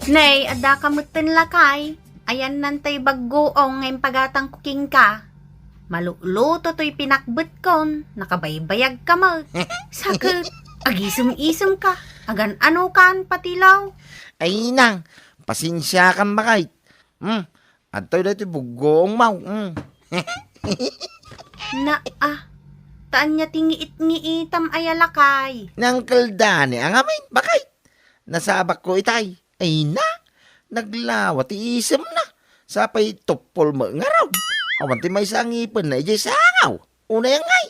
Nay, adda ka metten lakay. Ayanna tay baggoong nga impagatangko kenka. Maluluto toy pinakbetkon, nakabaybayagka met. Saka, agisem-isemka. Agan-anokan, Patilaw. Ay, nang, pasensiakan, bakay. Hmm, adtoy daytoy buggoong maw. Hmm. Naa, ta ania ti ngiit-ngiitam aya lakay? Ni Uncle Danny a ngamin, bakay. Nasabakko itay. Ay na, naglawa ti isemna. Sapay tuppol met ngarud. Awan ti maysa a ngipenna idiay sangaw. Unay ngay.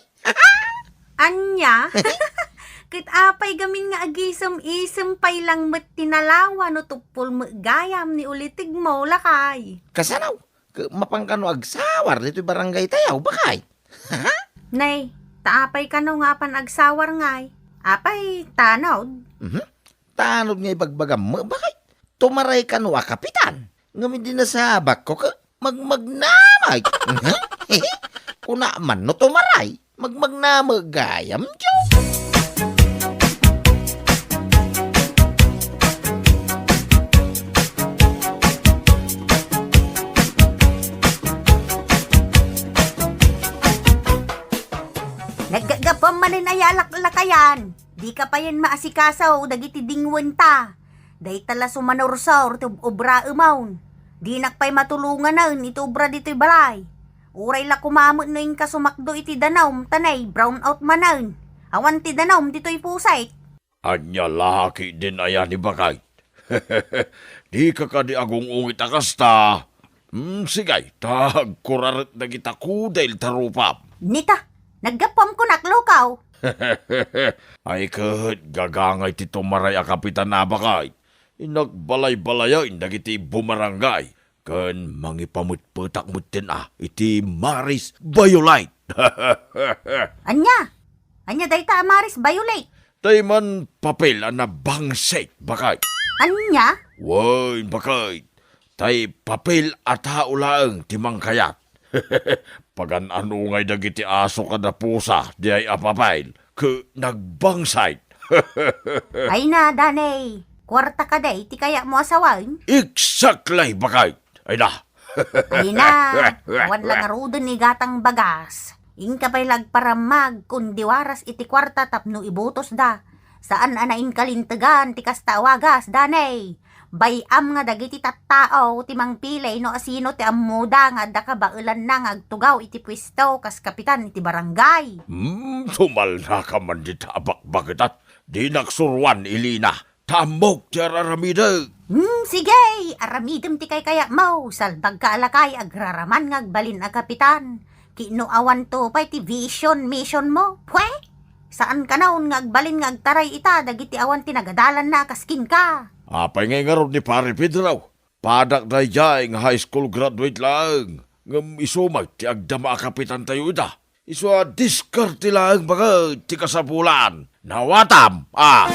Ania? Ket apay gamin nga agisem-isem pay lang met ti nalawa no tuppol met gayam ni ulitegmo, lakay? Kasano? Ket mapan kano agsawar ditoy barangay tayo, bakay? Nay, ta apay kano nga apan agsawar ngay? Apay, tanod? Mhm. Tanod nga ibagbagam met, bakay? Tumaray kano a kapitan. Ngem idi nasabakko ket magmagnamag. Kuna man no tumaray, magmagnamag gayam, Diyos. Naggapu manen aya a laklakayan. Dika payen maasikaso dagiti dingwenta. Dayta la sumanursor ti ob-obraemon. Dinak pay matulonganen iti obra ditoy balay. Uray la koma met no inka sumakdo iti danum ta nay brown out manen. Awan ti danum ditoy pusek. Ania la ketdin aya ni bakay? Dika kadi agung-ungit a kasta? Hmm, sige, ta agkuraret dagita kudel ta rupam. Nita, naggapuam kunak, lukaw. Ay ket, gagangay ti tumaray a kapitan a bakay. Inagbalay-balayen dagiti bumarangay, ken mangipametpetak metten a iti Maris Violet. Ania? Ania dayta a Maris Violet? Tay man papel a nabangsay, bakay. Ania? Wen, bakay. Tay papel a tao laeng ti mangkayat. Pagan-ano ngay dagiti aso kada pusa, diay a papel, ket nagbangsay. Ay na, Danay, kuarta kadi ti kayatmo a sawen? Exactly, bakay. Ay na. Ay na, awan la ngaruden igatang bagas. Inka pay la agparammag, kundi waras iti kuarta tapno ibutosda. Saan a nainkalintegan ti kasta a wagas, Danay. Bay-am nga dagiti tattao ti mangpilay no asino ti ammoda nga adda kabaelanna nga agtugaw iti puesto kas kapitan iti barangay. Hmm, sumalnaka man dita a bakbaketan. Dinak suruan, Elena. Ta ammok ti ar-aramidek. Hmm, sige, aramidem ti kaykayatmo. Salbagka a lakay agraraman nga agbalin a kapitan. Ki no awanto pay ti vision, mission mo, pwe? Saan kanayon nga agbalin nga agtaray ita dagiti awan ti nagadalanna a kas kenka. Apay ngay ngarud ni Pare Pedro? Padak daydiay nga high school graduate laeng, ngem isu met ti agdama a kapitantayo ita. Isu a diskarte laeng baket ti kasapulan. Nawatam, a!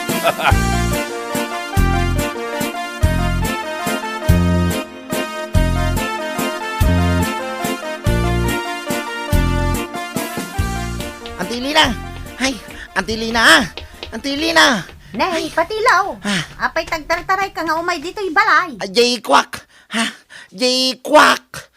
Auntie Lina! Ay, Auntie Lina! Auntie Lina! Nay, Patilaw! Ah. Apay tagtartarayka nga umay ditoy balay? Ajay kwak! Ha? Jay, kwak!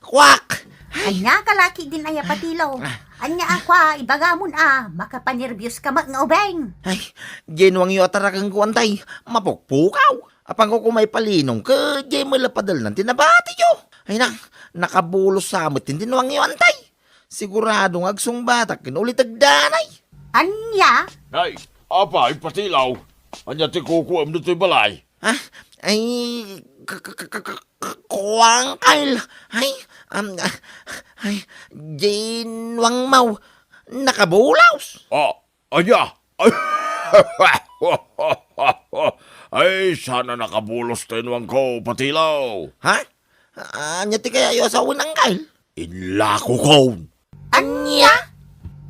Kwak! Ania ka laki din aya, Patilaw? Ah. Ania a kwa, ibagamon a, makapanerbios ka met nga ubing. Ay, jay nuangyo a tarakengko, antay, mapukpukaw. Apanko kumay palinong, ket jay met la padelnan ti nabatiyo. Ay na, nakabulos sa met ti nuangyo, antay. Sigurado nga agsungbatak ken uliteg danay. Ania? Nay, apay, Patilaw? Ania ti kukuem ditoy balay? Ha? Ay, k-, k-, k-, k-, k-, kuang, Kyle. Ay, um, ay, jay nuangmo, nakabulos. Ah, ania? Ay, saan a nakabulos ti nuangko, Patilaw. Ha? Ania ti kayayo a sawen, Uncle? Inlakokon. Ania?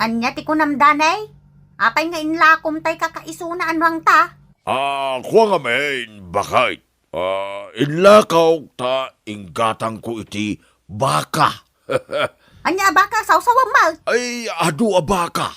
Ania ti kunam, Danay? Apay nga inlakom tay kakaisuna a nuangta? Ah, kua ngamin, baket. Ah, inlakok ta inggatangko iti baka. Ania a baka, sawsawem met? Ay, adu a baka.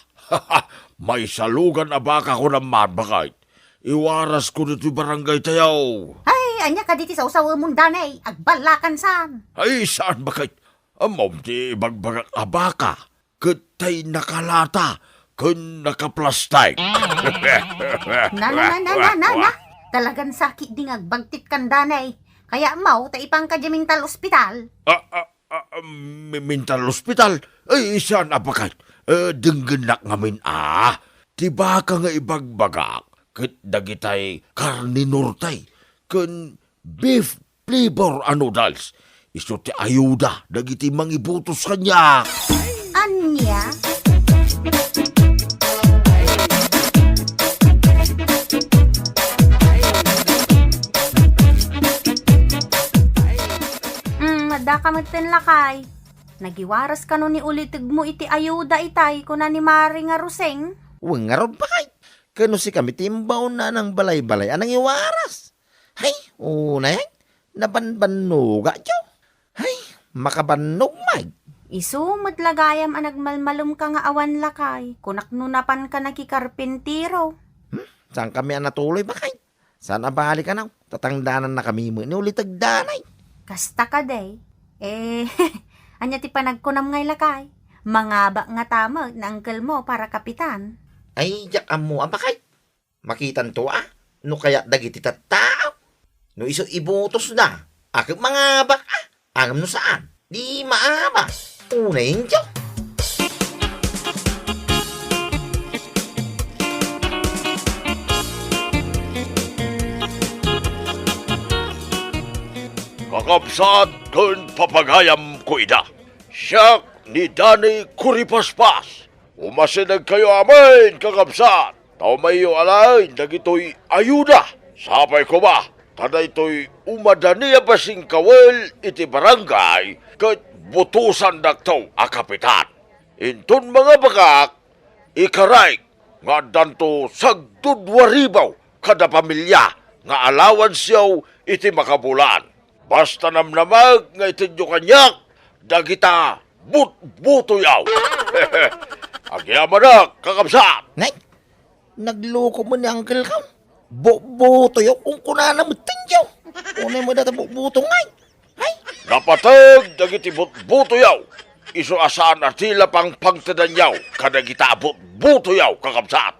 Maysa lugan a baka, kunam man, baket. Iwarasko ditoy barangay tayo. Ay, ania kadi ti sawsawemon, Danay? Agballakan san? Ay, saan, baket? Ammom ti ibagbagak a baka, ket tay nakalata ken nakaplastik. Na, na, na, na, na, na, na. Talagan sakit di nga agbagtit kan, Danay. Kayatmo ta ipanka di mental hospital. Ah, ah, ah, mi-, mental hospital? Ay, saan a, baket? Eh, denggennak ngamin a. Ti baka nga ibagbagak, ket dagitay karne norte, ken beef flavor a noodles. Isu ti ayuda dagiti mangibutos kaniak. Ania? Hmm, adda ka metten, lakay. Nagiwaras kano ni ulitegmo iti ayuda itay, kuna ni Mari nga Roseng? Wen ngarud, baket. Ken no sika met ti imbaonna a nangbalay-balay a nangiwaras. Hay, unay, nabanbannogayo. Hay, makabannog met. Isu met la gayam a nagmalmalemka nga awan lakay, kunak no napanka nakikarpintero. Hmm, saankami a natuloy, baket? Saan a bale kano, tatangdanannakami met ni uliteg danay. Kasta kadi. Eh, ania ti panagkunam ngay, lakay? Mangabak ngata met ni angkelmo para kapitan. Ay, diak ammo a, baket. Makitanto a no kayat dagiti tattao. No isu ibutosda, a ket mangabak a, ngem no saan, di maabak. Unayenyo. Kabsat ken papagayam ko ida. Siak ni Danny Kuripaspas. Umasidegkayo amin, kakabsat, ta umayyo alaen dagitoy ayuda. Sapay koma ta daytoy umadani a basingkawen iti barangay ket butosandakto a kapitan. Inton mangabakak, ikarek nga addanto sagdudua ribu kada pamilia nga alawansyo iti makabulan. Basta namnamek nga itedyo kaniak dagita butbutoyaw. Agyamanak, kakabsat! Nay, nagloko man ni Uncle Kaw. Butbutoyaw, kunkunana met tenyo. Unay mo data butbuto ngay. Ay! Napateg dagiti butbutoyaw. Isu a saan a dila pangpangtedanyaw kadagita a butbutoyaw, kakabsat.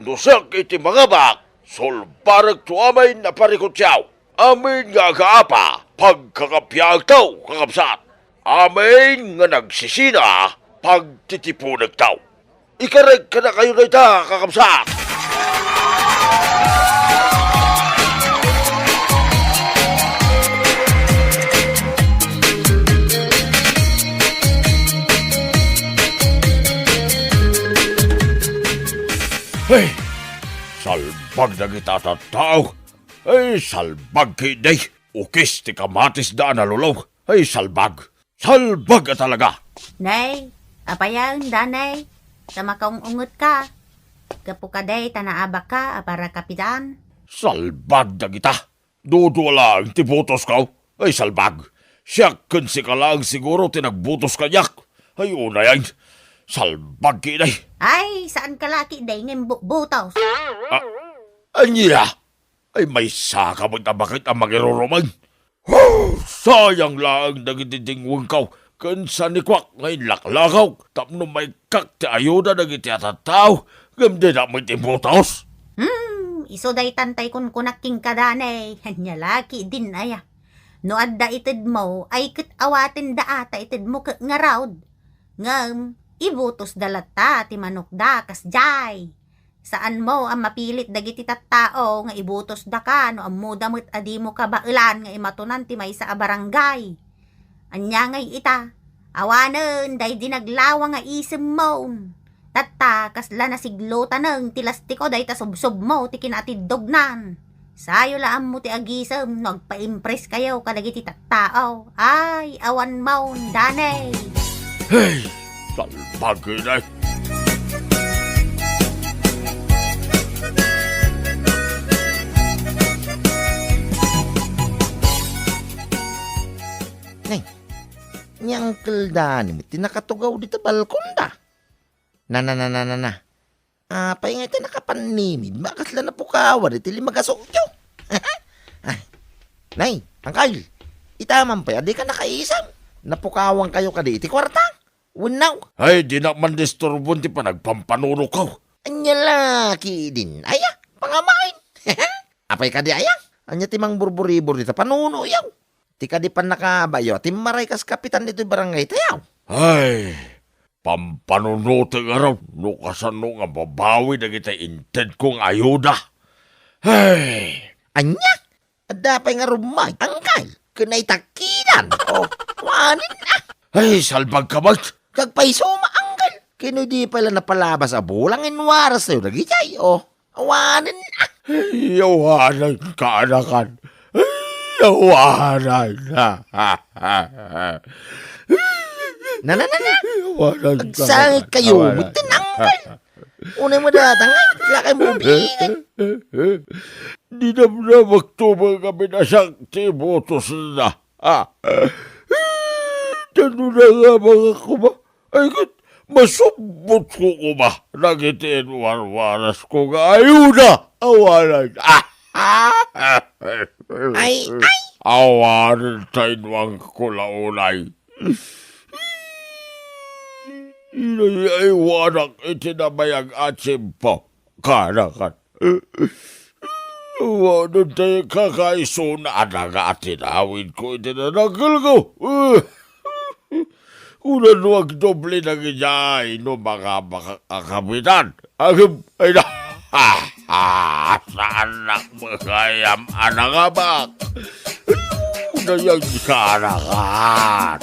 No siak iti mangabak, sulbarekto amin a parikutyaw. Amin nga agaapa, pagkakapiaektaw, kakabsat. Amin nga nagsisina, pagtitiponektaw. Ikarek kadakayo dayta, kakabsat. Hey! Salbag dagita tattao. Ay, salbag ketdi. Ukis ti kamatisda a nalulaw. Ay, salbag. Salbag a talaga! Nay, apayen, Danny? Ta makaung-ungetka. Gapu kadi ta naabakka a para kapitan. Salbag dagita. Dudua laeng ti butosko. Ay, salbag. Siak ken sika laeng siguro ti nagbutos kaniak. Ay, unayen. Salbag ketdi. Ay, saanka la ketdi nga imbubutos. Ah, ania? Ay, maysaka met a baket a mangirurumen. Huh! Sayang laeng dagiti dingwengko ken sanikuak nga inlaklakaw tapno maikkak ti ayuda dagiti a tattao ngem dida met imbutos. Hmm, isu daytan tay kunkunak kenka, Danny. Ania la ketdin aya? No adda itedmo, ay ket awatenda a ta itedmo ket ngarud. Ngem, ibutosda latta ti manokda kasdiay. Saanmo a mapilit dagiti tattao nga ibutosdaka no ammoda met a dimo kabaelan nga imatonan ti maysa a barangay. Ania ngay ita? Awanen daydi naglawa nga isemmo. Tatta, kasla nasiglotanen ti lastiko dayta subsubmo ti kinaatiddognan. Sayo la ammo ti agisem no agpaimpreskayo kadagiti tattao. Ay, awan maun, Danny! Hey! Salbag, inay! Nay, ni Uncle Danny met ti nakatugaw dita balkonda. Na, na, na, na, na, na. Apay nga iti nakapannimid, makasla napukawan iti limagasoyo. Ay, nay, Uncle, ita man pay a dika nakaisem. Napukawankayo kadi iti kuarta? Wenno? Ay, dinak mandisturbo ti panagpampanunoko. Ania la ketdin aya, pangamaen. Apay kadi aya? Ania ti mangburburibor dita panunoyo? Ti kadi pannakabayo a timmaray kas kapitan ditoy barangay tayo. Ay, pampanunotek ngarud no kasano nga mabawi dagiti intedko nga ayuda. Ay! Ania? Adda pay nga rummag, Uncle, ken naitakkidan. Oh, awanen, ah. Ay, salbagka met. Agpayso, Uncle. Ken no di pay la napalabas a bulang, inwarastayo dagijay, oh. Awanen, ah. Ay, awanen, kaanakan. Ay, awanen. Na, na, na, na. Awanen, kaanakan. Agsangit kayo, awanen. Met ti Uncle. Unay mo datang, ay, lakay mo ubigan. Dinamdamakto met a pinasak ti butosna. Ah. Tano na nga mga kuma. Ay, ket, masubbot ko kuma dagiti inwarwarasko nga ayuda. Awanan. Ah. Ay, ay. Awanan ta inwangko la unay. Inayaywanak iti nabayag a tiempo. Kanakan. Wadon tayo kakaisuna a nagatinawid ko iti nanagkelko. Kuna no agdoble dagijay no mangabak a kapitan. Agem, ay na. Saanak makayam a nangabak. Dayag karakat.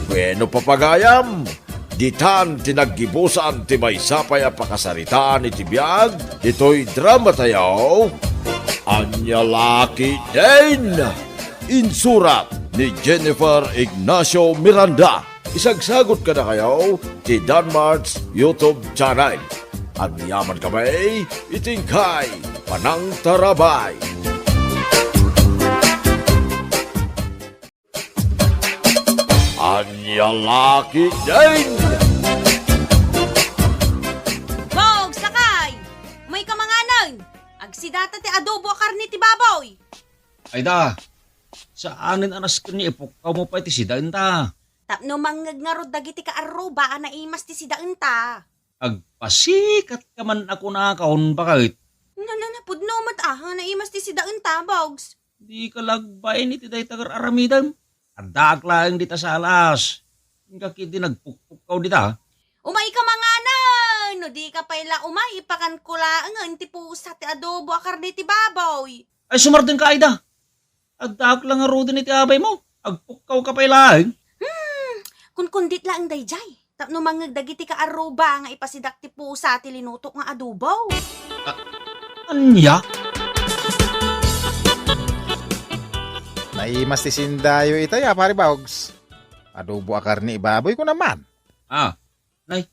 Bueno, papagayam, ditan ti naggibusan ti maysa pay a pakasaritaan iti biag ditoy dramatayo, Ania La Ketdin. Insurat ni Jennifer Ignacio Miranda. Isagsagut kadakayo ti Danmart's YouTube channel. Agyamankami iti inkay panangtarabay. Ania La Ketdin! Bogs, lakay! Umayka manganen! Agsidata ti adobo a karne ti baboy! Ayda, saanen a nasken nga ipukkawmo pay ti sidaenta. Tapno mangngeg ngarud dagiti kaarruba a naimas ti sidaenta. Agpasikatka man a kunakon, baket. Nananapudno met a nga naimas ti sidaenta, Bogs. Dika la agbain iti dayta nga ar-aramidem. Addaak laeng dita sa alas. Inka ketdi nagpukpukkaw dita. Umayka manganen! No dika pay la umay, ipakanko laengen ti pusa ti adobo a karne ti baboy. Ay, sumardengka, Ayda. Addaak la ngaruden iti abaymo. Agpukkawka pay laeng. Hmm, kunkundit laeng daydiay. Tapno mangngeg dagiti kaarruba nga ipasidak ti pusa ti linutok nga adobo. A-, ania? Naimas ti sindayo itay a, Pare Bogs. Adobo a karne ibaboy ko naman. Ah, nay,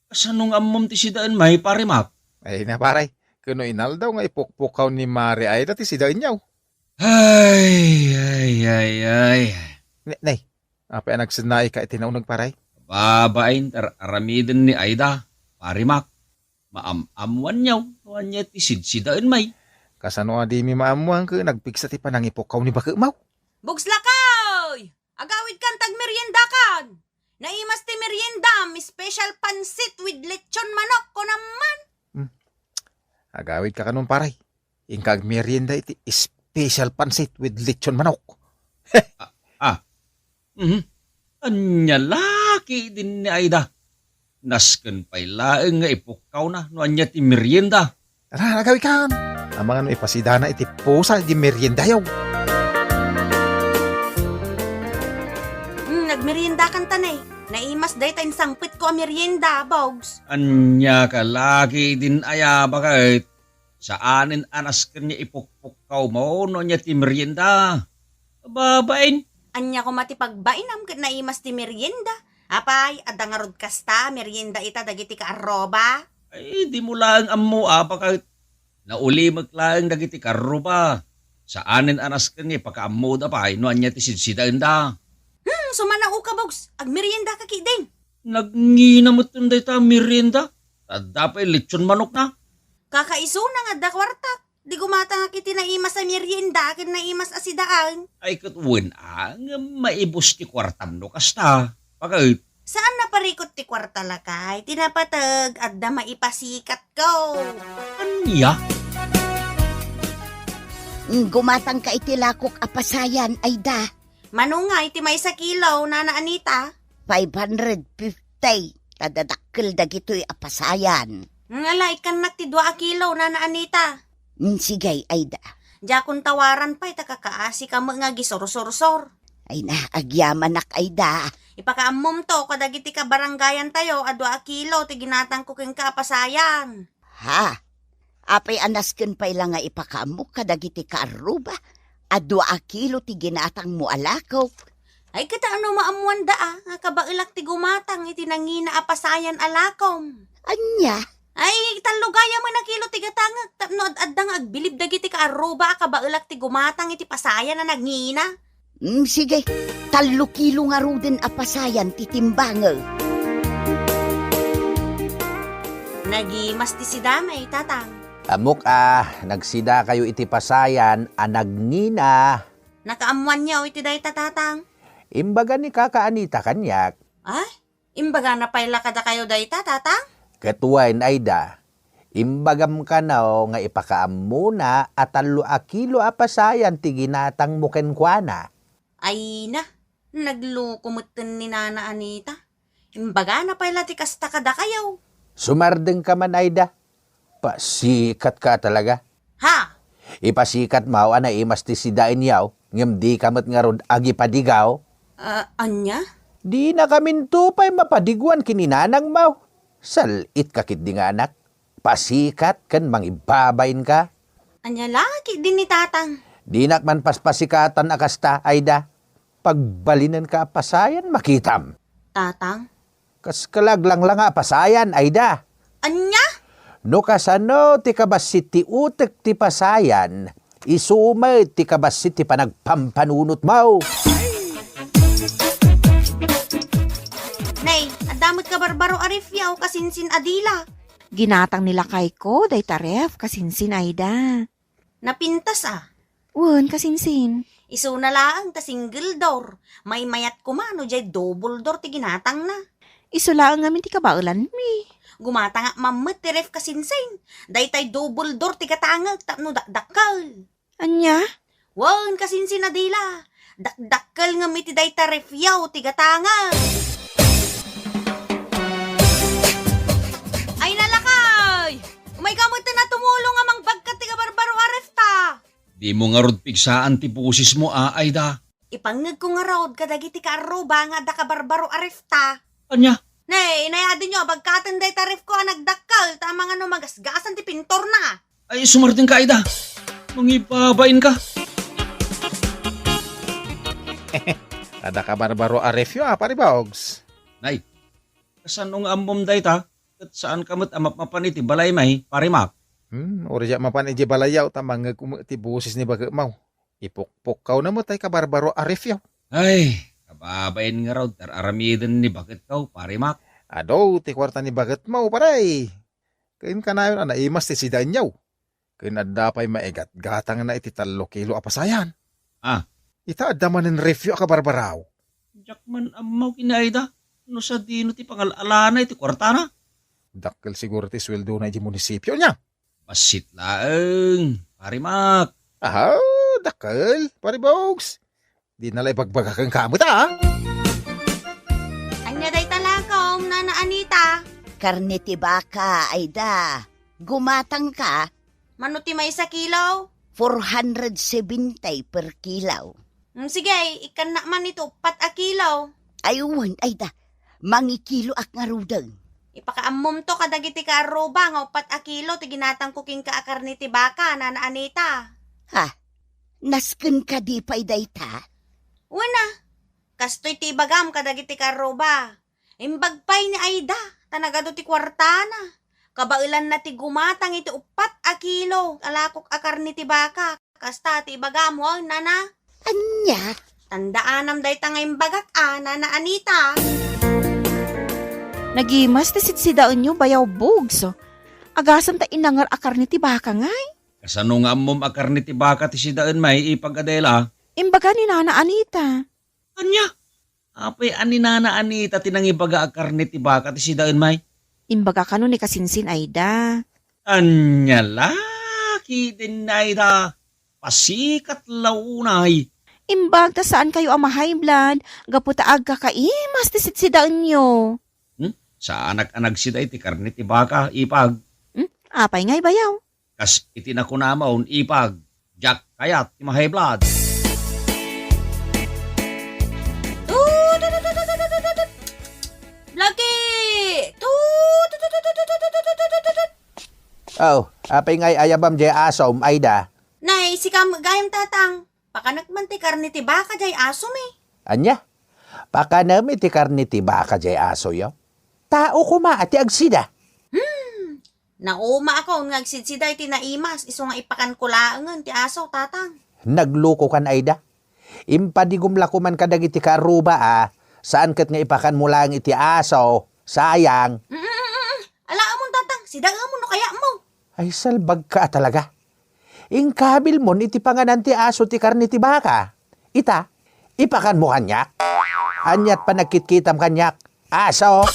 kasano nga ammom ti sidaen may, Pare Mac? Ay na, pare. Kuno inaldaw nga ipukpukkaw ni Mare Ayda ti sidaenyo. Ay, ay, ay, ay. Ne-, nay, apay a nagsennaika iti nauneg, pare? Babain, ar-, aramiden ni Ayda, Pare Mac. Maam-ammuanyo no ania ti sidsidaen may. Kasano a dimi maammuan ket nagpigsa ti panangipukkaw ni baketmo? Bogs, lakay! Agawidkan ta agmeriendakan. Naimas ti meriendam, special pansit with lechon manok, kunam man. Hmm. Agawidka kanon, pare. Inka agmerienda iti special pansit with lechon manok. Ah, ah. Mhm. Ania la ketdin ni Ayda? Nasken pay laeng nga ipukkawna no ania ti merienda. Tara, agawidkan. Amangan no ipasidana iti pusa ti meriendayo. Hmm, nagmeriendakan ta ne. Naimas dayta insangpetko a merienda, Bogs. Ania ka la ketdin aya, baket? Saanen a nasken nga ipukpukkawmo no ania ti merienda. Babain. Ania koma ti pagbainam ket naimas ti merienda? Apay, adda ngarud kasta a merienda ita dagiti kaarruba? Ay, dimo laeng ammo, a, baket. Naulimek laeng dagiti kaarruba. Saanen a nasken nga ipakaammoda pay no ania ti sidsidaenda. Hmm, sumanaoka, Bogs. Agmeriendaka ketdin. Nagngina metten dayta a merienda. Adda pay lechon manokna. Kakaisuna nga adda kuartak. Di gumatangak iti naimas a merienda ken naimas a sidaen. Ay, ket wen a, ngem maibus ti kuartam no kasta. Baket. Saan naparikot ti kuarta, lakay. Ti napateg, adda maipasikatko. Ania? Gumatangka iti lakok a pasayan, Ayda. Mano nga iti maysa kilo, Nana Anita? Five hundred fifty. Ta dadakkel dagitoy a pasayan. Ngala, ikkannak ti dua a kilo, Nana Anita. Mm, sige, Ayda. Diakon tawaran pay ta kakaasika met nga agisursor-sor. Ay na, agyamanak, Ayda. Ipakaammomto kadagiti kabarangayantayo a dua a kilo ti ginatangko kenka a pasayan. Ha? Apay a nasken pay la nga ipakaammok kadagiti kaarruba a dua a kilo ti ginatangmo a lakok? Ay, ket no maammoanda a, nga kabaelak ti gumatang iti nangina a pasayan a lakom. Ania? Ay, tallo gayam a kilo ti gatangek tapno ad-adda nga agbilib dagiti kaarruba a kabaelak ti gumatang iti pasayan a nangina. Mm, sige, tallo kilo ngaruden a pasayan ti timbangek. Nagimas ti sidamay, Tatang. Ammok a, nagsidakayo iti pasayan a nangina. Nakaammoanyo iti dayta, Tatang? Imbaga ni Kaka Anita kaniak. Ay, imbagana pay la kadakayo dayta, Tatang? Ket wen, Ayda, imbagam kano nga ipakaammona a tallo a kilo a pasayan ti ginatangmo kenkuana. Ay na, nagloko metten ni Nana Anita. Imbagana pay la ti kasta kadakayo. Sumardengka man, Aida. Pasikatka talaga. Ha? Ipasikatmo a naimas ti sidaenyo, ngem dika met ngarud agipadigaw? Ah, ania? Dinakaminto pay mapadiguan ken ni nanangmo. Sal-itka ketdi nga anak. Pasikat ken mangibabainka. Ania la ketdi ni Tatang? Dinak man paspasikatan a kasta, Aida. Pagbalinenka a pasayan, makitam. Tatang? Kas ka la aglanglanga a pasayan, Aida. Ania? No kasano ti kabassit ti utek ti pasayan, isu met ti kabassit ti panagpampanunotmo. Nay, adda met kabarbaro a ref, kasinsin a dila. Ginatang ni lakayko dayta ref, kasinsin, Aida. Napintas a. Wen, kasinsin. Isuna laeng ta single door. Maymayat koma no diay double door ti ginatangna. Isu laeng ngamin ti kabaelanmi. Gumatangak man met ti ref, kasinsin. Daytay double door ti gatangek tapno dakdakkel. Ania? Wen, kasinsin a dila. Dakdakkel ngem iti dayta ref ti gatangek. Ay, nalakay! Umayka met a tumulong a mangbagka ti kabarbaro a ref ta. Dimo ngarud pigsaan ti bosesmo, a, Aida. Ipangngegko ngarud kadagiti kaarruba nga adda kabarbaro a ref ta. Ania? Nay, inayadyo a bagkaten dayta refko a nagdakkel ta amangan no magasgasan ti pintorna. Ay, sumardengka, Aida. Mangibabainka. Adda kabarbaro a refyo, a, Pari Bogs? Nay, kasano nga ammom dayta? Ket saanka met a mapmapan iti balaymi, Pari Mac? Hmm, uray diak mapan idiay balayyo ta mangngegko met ti boses ni baketmo. Ipukpukkaw na met tay kabarbaro a refyo. Ay, kababain ngarud ti ar-aramiden ni baketko, Pari Mac. Adu ti kuarta ni baketmo, pare. Ken kanayon a naimas ti sidaenyo. Ken adda pay maigatgatangna iti tallo kilo a pasayan. Ah. Ita adda manen refyo a kabarbaraw. Diak man ammo ken ni Aida no sadino ti pangal-alana iti kuartana. Dakkel siguro ti sueldona iti munisipio, ania? Bassit laeng, Pari Mac. Aha, dakkel, Pari Bogs. Di na la ibagbaga kenka met, a. Ania dayta lakom, Nana Anita? Karne ti baka, Aida. Gumatangka? Mano ti maysa kilo? Four hundred seventy per kilo. Mm, sige, ikkannak man iti uppat a kilo. Ay, wen, Aida. Mangikiloak ngaruden. Ipakaammomto kadagiti kaarruba nga uppat a kilo ti ginatangko kenka a karne ti baka, Nana Anita. Ha? Nasken kadi pay dayta? Wen a. Kastoy ti ibagam kadagiti kaarruba. Imbag pay ni Aida, ta nagadu ti kuartana. Kabaelanna ti gumatang iti uppat a kilo a lakok a karne ti baka. Kasta ti ibagam, wen, Nana? Ania? Tandaanam dayta nga imbagak a, Nana Anita. Nagimas ti sitsidaenyo, Bayaw Bogs. Agasem ta inanger a karne ti baka ngay? Kasano nga ammom a karne ti baka ti sidaenmi, Ipag Adela? Imbaga ni Nana Anita. Ania? Apay a ni Nana Anita ti nangibaga a karne ti baka ti sidaenmi? Imbaga kano ni kasinsin Aida. Ania la, kidin Aida? Pasikat la unay. Imbag ta saankayo a ma-high blood gapu ta agkakaimas ti sitsidaenyo. Hmm? Saanak a nagsida iti karne ti baka, Ipag. Hmm? Apay ngay, Bayaw? Kas iti nakunamon, Ipag, diak kayat ti ma-high blood. Blackie! Oh, apay ngay ayabam diay asom, Aida? Nay, sika gayam, Tatang. Pakanek man ti karne ti baka diay asomi. Ania? Pakanem iti karne ti baka diay asoyo? Tao koma ti agsida. Hmm. Naumaakon nga agsidsida iti naimas, isu nga ipakanko laengen ti aso, Tatang. Naglukokan, Aida. Impadigom la koman kadagiti kaarruba a, saan ket nga ipakanmo laeng iti aso, sayang. Mm, mm, mm, mm. Alaemon, Tatang, sidaemon no kayatmo. Ay, salbagka a talaga. Inkabilmon iti panganan ti aso ti karne ti baka. Ita, ipakanmo kaniak. Aniat panagkitkitam kaniak, aso?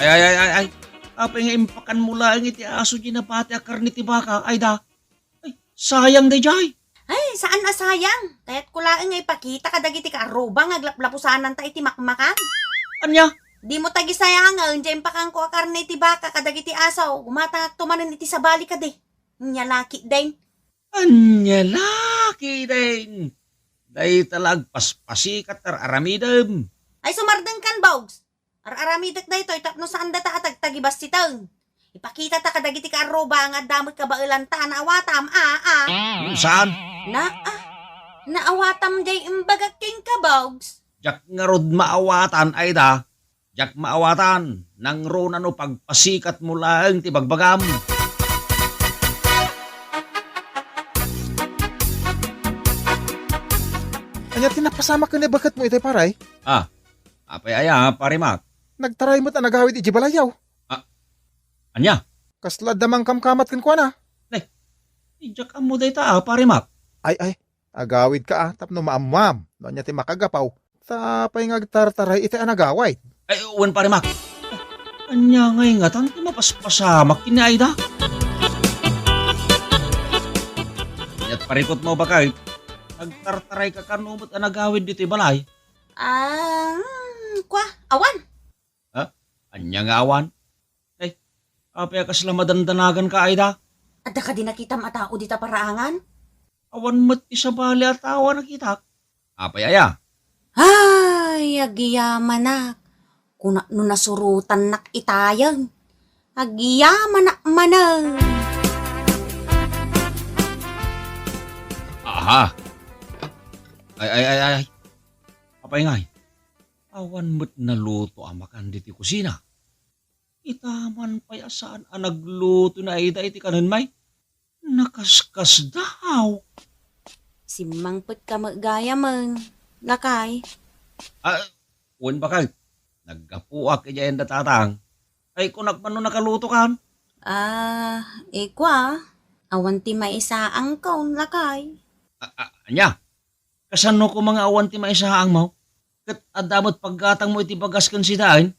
Ay, ay, ay, ay, ay. Apay nga impakanmo laeng iti aso diay nabati a karne ti baka, Aida? Ay, sayang daydiay. Ay, saan a sayang. Kayatko laeng nga ipakita kadagiti kaarruba nga aglaplapusananta iti makmakan. Ania? Dimo tagisayangen, diay impakaanko a karne iti baka kadagiti aso, gumatangakto manen iti sabali kadi. Ania la ketdin. Ania la ketdin. Dayta la agpaspasikat ti ar-aramidem. Ay, sumardengkan, Bogs. Ar-aramidek daytoy tapno saandata a tagtagibassiten. Ipakitata kadagiti kaarruba nga adda met kabaelanta a naawatam, a, a. Saan? Na, a, naawatam diay imbagak kenka, Bogs. Diak ngarud maawatan, Aida. Diak maawatan, nangruna no pagpasikatmo laeng ti bagbagam. Ania ti napasamak ken ni baketmo itay, pare? Ah, apay aya, Pare Mac? Nagtaray met a nagawid idiay balayyo. Ah, ania? Kasla adda mangkamkamat kenkuana. Nay, diak ammo dayta, ah, Pare Mac. Ay, ay, agawidka, ah, tapno maammoam no ania ti makagapu. Ta apay nga agtartaray iti a nagawid? Ay, wen, Pare Mac. Ania ngay ngatan ti mapaspasamak ken ni Aida? Ania't parikutmo, baket? Agtartarayka kano met a nagawid ditoy balay? Ah, hmm, kua, awan. Ha? Ania nga awan? Ay, apay a kasla madandanaganka, Aida? Adda kadi nakitam a tao dita paraangan? Awan met ti sabali a tao a nakitak. Apay aya? Ay, agyamanak. Kunak no nasurotannak itayen. Agyamanak manen. Aha. Ay, ay, ay, ay. Apay ngay? Awan met naluto a makan ditoy kusina. Ita man pay a saan a nagluto ni Aida iti kanen, may? Nakaskasdaaw. Simmangpetka met gayamen, lakay. Ah, wen, baket. Naggapuak idiay ayan da tatang. Ay, kunak man no nakalutokan. Ah, ikua, awan ti maisaangkon, lakay. Ah, ah, ania? Kasano koma nga awan ti maisaangmo? Ket adda met paggatangmo iti bagas ken sidaen?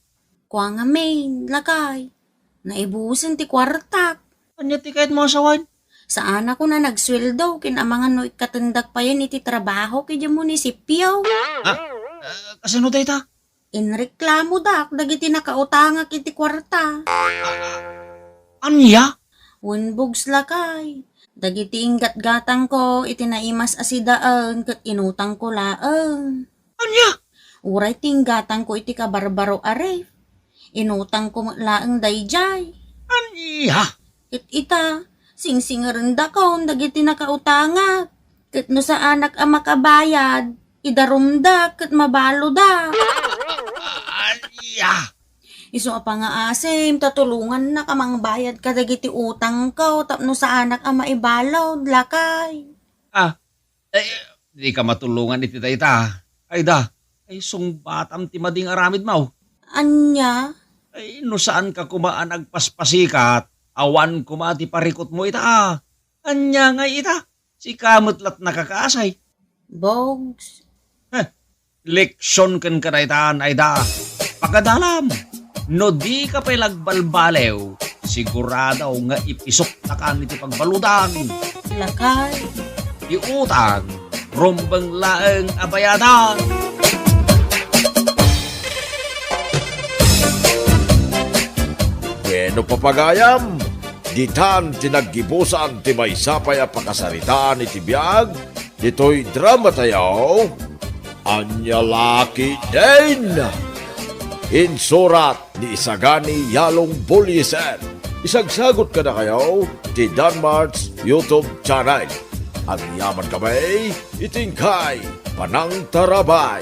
Kua ngamin, lakay. Naibusen ti kuartak. Ania ti kayatmo a sawen? Saanakon a nagsueldo ken amangan no ikkatendak payen iti trabahok idiay munisipio. Ha? Ah, kasano dayta? Inreklamodak dagiti nakautangak iti kuarta. Ania? Wen, Bogs, lakay. Dagiti inggatgatangko iti naimas a sidaen ket inutangko laeng. Ania? Uray ti inggatangko iti kabarbaro a ref, inutangko met laeng daydiay. Ania? Ket ita, singsingerendakon dagiti nakautangak. Ket no saanak a makabayad, idarumda ket mabaloda. Ania? Isu a pangngaasim ta tulongannak a mangbayad kadagiti utangko tapno saanak a maibalod, lakay. Ah, eh, dika matulongan iti dayta. Ay da, ay sungbatam ti madi nga aramidmo. Ania? Ay, no saanka koma a nagpaspasikat, awan koma ti parikutmo ita. Ania ngay ita? Sika met la't nakakaasay. Bogs. Heh, leksion kenka dayta, Aida. Pagadalam, no dika pay la agbalbaliw, sigurado nga ipisuktakan iti pagbaludan. Lakay. Ti utang, rumbeng laeng a bayadan. Bueno, papagayam, ditan ti naggibusan ti maysa pay a pakasaritaan iti biag ditoy dramatayo, Ania La Ketdin. Insurat ni Isagani Yalong Bullieser. Isagsagut kadakayo ti Danmart's YouTube channel. Agyamankami iti inkay panangtarabay.